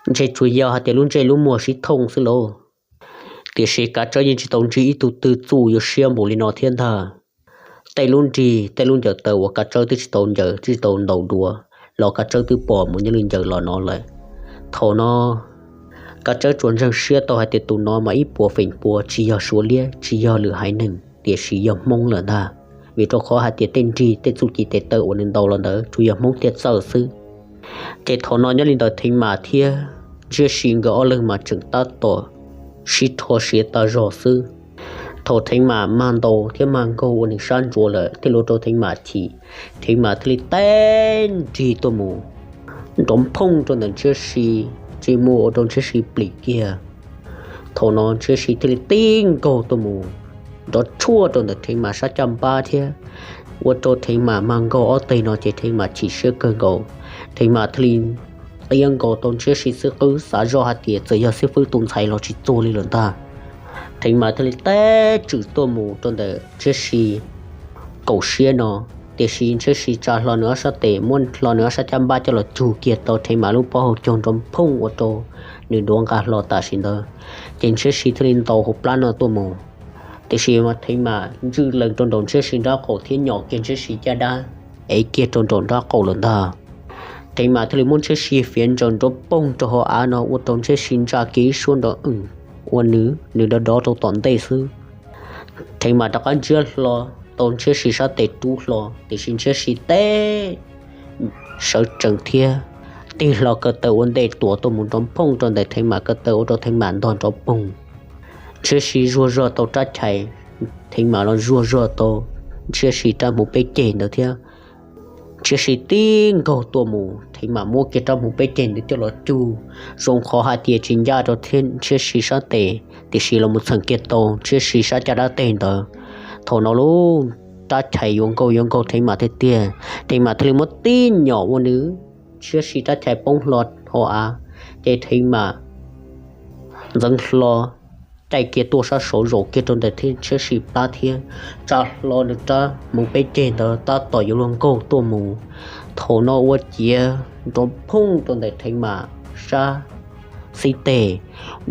Ntshe tsuas yog hais tias lub ntsej lub muag sib thooj xwb lauj. Tiam sis Kav Tsawb yeej tsis tau ntsib ib tug twg txuj yuav siab npaum li no thiab ntag. Tej lub nrig tej lub ncaws taw uas Kav Tsawb twb tsis tau ncaws twb tsis tau ntaus dua los Kav Tsawb twb pom Maum Nyiaj Lwj ncaws los no lawm. Thaum no Kav Tsawb tsuas ntseeg siab tau hais tias tus no mas ib puas feem pua tsis yog Suav liab tsis yog lwm haiv neeg tiam sis yog Hmoob lawm ntag, vim rau qhov hais tias tej nrig tej txuj ci tes taw uas nws ntaus los ntawd tsuas yog Hmoob thiaj txawj xwb. Ces thaum no nyob li ntawd Theev Mas thiab Ntshiab Si nkawd ob leeg mas tseem tab tom sib rho siav tas zog xwb. Thaum Theev Mas mag ntaus thiab mag nkaug ua nws sab ntsuav lawm thiaj li ua rau Theev Mas chim, Theev Mas thiaj li teb nrig tuaj mus nrov nphooj rau ntawm Ntshiab Si, ntsej muag ua rau Ntshiab Si plim kiag. Thaum no Ntshiab Si thiaj li tib nkaug tuaj mus nrov tshuaj rau ntawm Theev Mas sab caj npab thiab ua rau Theev Mas mag nkaug ob teg no ces Theev Mas chim siab kawg nkaus. Theev Mas thiaj li qia nkaus tau Ntshiab Si xwb qwb, xav zoj hais tias txawm yog xib fwb tus ntxhais los tsis txuag li lawm ntag. Theev Mas thiaj li teb tswm tuaj mus rau ntawm Ntshiab Si kaum siab no, tiam sis Ntshiab Si tsa hlo nws ob sab tes muab hlo nws ob sab caj npab coj los cug kiag tau Theev Mas lub pob hau caug nrov nphooj ua rau nws duav nqa hlo tam sim ntawd. Ces Ntshiab Si thiaj li ntaus hauv plab no tuaj mus, tiam sis Theev Mas ntswj lees rau nraum Ntshiab Si nraub qaum thiab nyom kiag Ntshiab Si caj dab, ev kiag rau nraum nraub qaum lawm ntag. Theev Mas thiaj li muab Ntshiab Si fiav ntsaws nrov poog rau hauv av no ua rau Ntshiab Si ntsa kiag ib suab nrov wm, ua nws nws dov dov rau tom ntej xwb. Theev Mas rov qab ntsiab hlo tau Ntshiab Si sab tes rub hlo, tiam sis Ntshiab Si teb sawv tsees thiab tig hlo ko taw ua ntej tuam tuaj mus nrov nphooj rau ntawm Theev Mas ko taw ua rau Theev Mas ntog nrov poog. Ntshiab Si zuag zog tau rab chais, Theev Mas los zuag zog tau Ntshiab Si rab hmuv peb ceg ntawd thiab. Ntshiab Si tib nkaug tuaj mus, Theev Mas muab kiag rab hmuv peb ceg ntawd coj los cug, zoo qhov hais tias tsis ncaj rau Ntshiab Si sab tes, tiam sis los mus txheem kiag tau Ntshiab Si sab caj dab teg ntawd. Thaum no lub rab chais yuav nkaug yuav nkaug Theev Mam tiag tiag. Theev Mam thiaj li muab tib nyom ua nws Ntshiab Si rab chais poob hlo hauv av, ces Theev Mam ntxeev hlo caij kiag tuaj sab saud zaum kiag rau ntawm Ntshiab Si plab thiab tsa hlo nws rab hmuv peb ceg ntawd tab tom yuav luag nkaug tuaj mus. Thaum no ua ciav nrov phooj rau ntawm Theev Mam sab xib teg,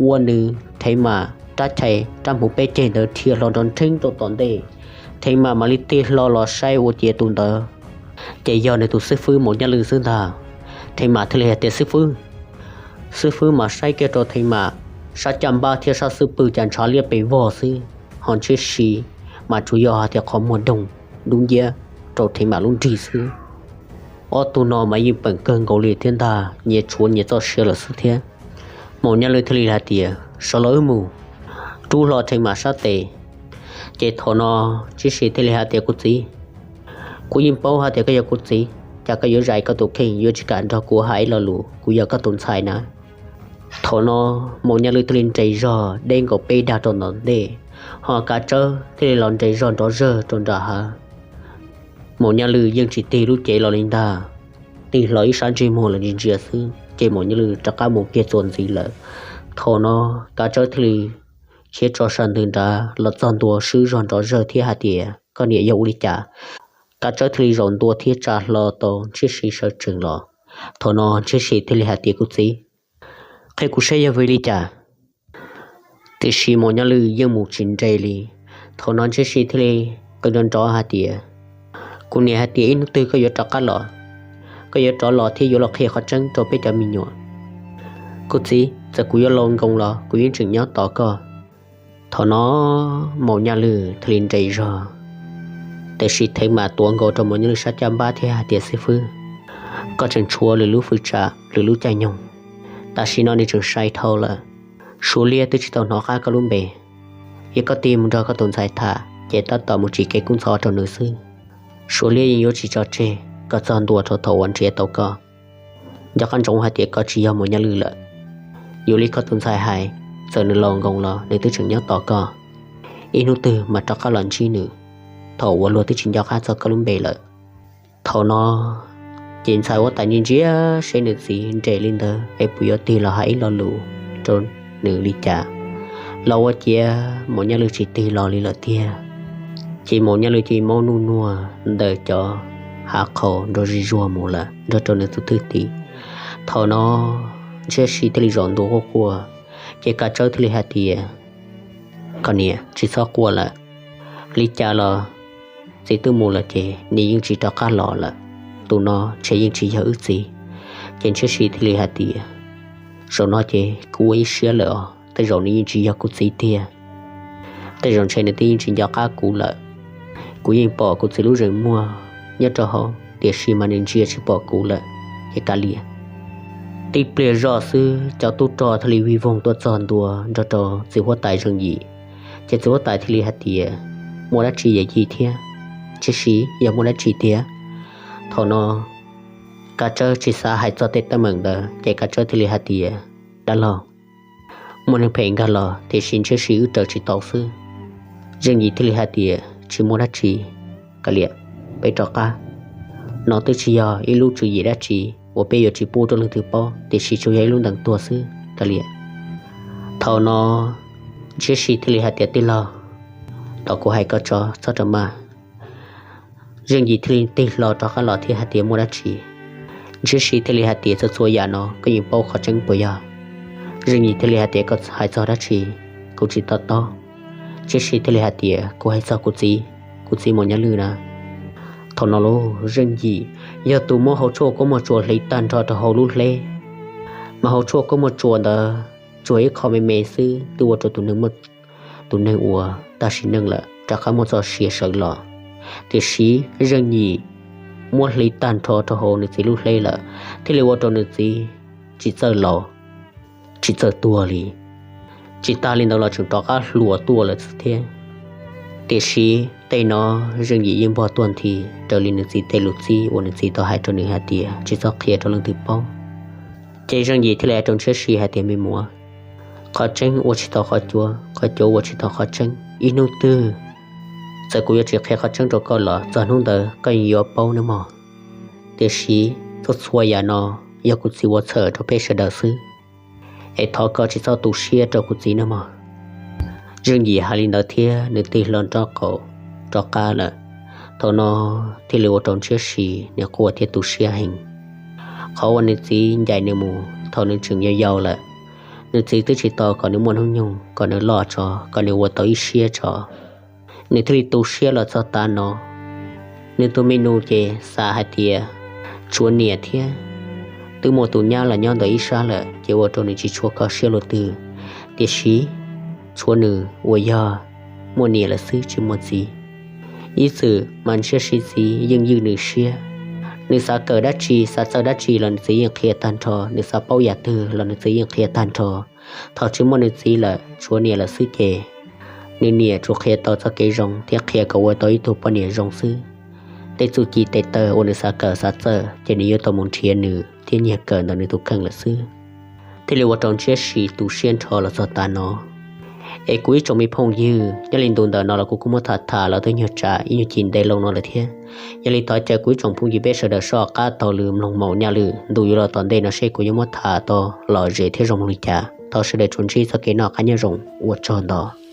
ua nws Theev Mam rab chais rab hmuv peb ceg ntawd dhia hlo nrov nrheeb rau tom ntej. Theev Mam mam li tig hlo los saib ua ciav tus ntawd ces yog nws tus xib fwb Maum Nyaj Lwj xwb ntag. Theev Mam thiaj li hais tias, Xib fwb, xib fwb mam saib kiag rau Theev Mam sab caj npab thiab sab xub pwg cas ntshav liab pes vog xwb, ho Ntshiab Si mas tsuas yog hais tias qhov muag doog dub nciab rau Theev Mam lub nrig xwb. Ob tug no mas yeej peem kawg nkaus li thiab ntag, nyias tshuav nyias txoj sia lawm xwb thiab. Maum Nyaj Lwj thiaj li hais tias, Sawv los wb mus. Rub hlo Theev Mam sab tes, ces thaum no Ntshiab Si thiaj li hais tias, Kuv txiv, kuv yeej paub hais tias koj yog kuv txiv, cas koj yuav zais koj tus kheej yuav tsis kam nrog kuv hais ib lo lus, kuv yog koj tus ntxhais na. Thaum no Maum Nyaj Lwj thiaj li nres zog deb nkaus peb dag rau tom ntej, ho Kav Tsawb thiaj li los nres zog nrov zawg rau nram hav. Maum Nyaj Lwj yeej tsis tig lub cev los li ntag, tig hlo ib sab ntsej muag los ntsia ntsia xwb ces Maum Nyaj Lwj rov qab mus kiag txuas ntxiv lawm. Thaum no Kav Tsawb thiaj li khiav tso sab ntws nrad los txog ntua swb zog nrov zawg thiab hais tias, Koj niam, yog ua li cas? Kav Tsawb thiaj li zaum ntua thiab tsa hlo tau Ntshiab Si sawv tsees los. Thaum no Ntshiab Si thiaj li hais tias, Kuv txiv, qhia kuv saib yog vim li cas? Tiam sis Maum Nyaj Lwj yeej mus tsis nres li. Thaum no Ntshiab Si thiaj li qw nrov nrov hais tias, Kuv niam hais tias ib hnub twg koj yuav rov qab los, koj yuav rov los thiab yuav los qhia qhov tseeb rau peb cov me nyuam. Kuv txiv, txawm kuv yuav laus nkoos los kuv yeej tseem nyob tos koj. Thaum no Maum Nyaj Lwj thiaj li nres zog, tiam sis Theev Mam tuav nkaus rau Maum Nyaj Lwj sab caj npab thiab hais tias, Xib fwb, koj tseem tshuav lwm lub hwj tsa, lwm lub caij nyoog. Tam sim no nws tseem sai dhau lawm. Suav Liab twb tsis tau hnov qab koj lub npe. Yog koj tig mus nrog koj tus ntxhais tham ces tab tom mus tsim kev kub ntxhov rau nws xwb. Suav Liab yeej yuav tsis tso tseg koj txog ntua rau thaum uas nrhiav tau koj. Nco qab ntsoov hais tias koj tsis yog Maum Nyaj Lwj lawm. Yog li koj tus ntxhais hais, txawm nws laus nkoos los nws twb tseem nyob tos koj. Ib hnub twg mas rov qab los ntsib nws, thaum uas luag twb tsis nco qab txog koj lub npe lawm. Thaum no ces ntxhais huab tais ntsia ntsia seb nws txiv nres li ntawd es puas yuav tig los hais ib lo lus rau nws li cas. Los ua ciav Maum Nyaj Lwj tsis tig los li lawm tiag. Ces Maum Nyaj Lwj cia li maub nuj nuag ntawm cov hav qhaus nrov zis zuag mus lawm nrog rau nws tus thwj tim. Thaum no Ntshiab Si thiaj li zaum ntua quaj quaj, ces Kav Tsawb thiaj li hais tias, Koj niam, tsis txhob quaj lawm. Li cas los txiv twb mus lawm ces nws yeej tsis rov qab los lawm. Tus no ntshe yeej tsis yog wb txiv. Ces Ntshiab Si thiaj li hais tias, Zaum no ces kuv ua ib siab lawm os, tej zaum nws yeej tsis yog kuv txiv tiag. Tej zaum ntshe nws twb yeej tsis nco qab kuv lawm. Kuv yeej pom kuv txiv lub zeem muag nyob rau hauv, tiam sis mas nws ntsia tsis pom kuv lawm. Ces kav liam. Tib pliag zoj xwb cov tub rog thiaj li vij voog tuaj txog ntua nrog rau txiv huab tais Zeej Yim. Ces txiv huab tais thiaj li hais tias, Muaj dab tsi yawm yij thiab? Ntshiab Si, yog muaj dab tsi tiag? Thaum no Kav Tsawb tsis xav hais txog tej teeb meem ntawd ces Kav Tsawb thiaj li hais tias, Dab laug, muaj neeg phem nkag los tiam sis Ntshiab Si wb raws tsis tau xwb. Zeej Yim thiaj li hais tias, Tsis muaj dab tsi, kav liam, peb rov qab. No twb tsis yog ib lub tswv yim dab tsi uas peb yuav tsis pub rau leej twg paub, tiam sis tsuas yog ib lub ntees tuag xwb, kav liam. Thaum no Ntshiab Si thiaj li hais tias, Tij laug, thov kuv hais koj tso, txhob rau maj. Zeej Yim thiaj li tig hlo rov qab los thiab hais tias, Muaj dab tsi? Ntshiab Si thiaj li hais tias, Txhua txhua yam no koj yeej paub qhov tseeb puas yog? Zeej Yim thiaj li hais tias, Koj hais txog dab tsi? Kuv tsis to taub. Ntshiab Si thiaj li hais tias, Kuv hais txog kuv txiv, kuv txiv Maum Nyaj Lwj na. Thaum no lauj, Zeej Yim yog tus muab hauv tshuaj kua muag tsuas hliv tag nrho rau hauv lub hleb, mas hauv tshuaj kua muag tsuas ntawd tsuas ib qho me me xwb twb ua rau tus neeg uas tag sim neej lawm rov qab muaj txoj sia sawv los. Tiam sis Zeej Yim muab hliv tag nrho rau hauv nws txiv lub hleb lawm, thiaj li ua rau nws txiv tsis txawj laus, tsis txawj tuag li. Tsis tas li ntawd los tseem rov qab hluas tuaj lawm xwb thiab. Tiam sis tej no Zeej Yim yeej npog tuaj nthi raws li nws txiv tej lus txib uas nws txiv tau hais rau nws hais tias tsis txhob qhia rau leej twg paub. Ces Zeej Yim thiaj li hais rau Ntshiab Si hais tias, Me muam, qhov tseeb ua tsis tau qhov cuav, qhov cuav ua tsis tau qhov tseeb. Ib hnub twg Txawm kuv yuav tsis qhia qhov tseeb rau koj los txog hnub ntawd koj yeej yuav paub nawb mog. Tiam sis txhua txhua yam no yog kuv txiv ua txhawm rau peb sawv daws xwb, es thov koj tsis txhob tu siab rau kuv txiv nawb mog. Zeej Yim hais li ntawd thiab nws tig hlo nraub qaum rov qab lawm. Thaum no thiaj li ua rau Ntshiab Siv nws quaj thiab tu siab heev. Qhov uas nws txiv ncaim nws mus thaum nws tseem yau yau lawm, nws txiv twb tsis tau kom nws muaj hnub nyoog kom nws loj tso, kom nws ua tau ib siab tso. Nws thiaj li tu siab los txog tav no. Nws tus me nus ces xav hais tias tshuav niam thiab twb muaj tus nyab los nyob ntawm ib sab lawm ces ua rau nws tsis tshua kho siab luaj twg. Tiam sis tshuav nws uas yog muaj niam lawm xwb tsis muaj txiv. Ib txwm mas Ntshiab Siv txiv yeej ywj nws siab. Nws xav kawm dab tsi, xav txawj dab tsi los nws txiv yeej qhia tag nrho, nws xav paub yam twg los nws txiv yeej qhia tag nrho. Thaum tsis muaj nws txiv lawm, tshuav niam lawm xwb ces nws niam tsuas qhia tau txoj kev zoo thiab qhia kom ua tau ib tug poj niam zoo xwb. Tej txuj ci tes taw uas nws xav kawm xav txawj ces nws yuav tau mus nrhiav nws thiab nyiag kawm ntawm nws tus kheej lawm xwb. Thiaj li ua rau Ntshiab Siv tu siab nrho los txog tav no. Es kuv ib tsoom me phooj ywg, nyob li ntu ntawm no los kuv kuj muab tham tham los twb nyuag tsam ib nyuag chim ntev loo no lawm thiab. Yog li thov caw kuv ib tsoom phooj ywg peb sawv daws soj qab taug lw mloog maum nyaj lwm ntu yuav los tom ntej no seb kuv yuav muab tham tau lom zem thiab zoo li cas. Thov sawv daws tsuas ntsib txoj kev noj qab nyob zoo, ua tsaug ntau.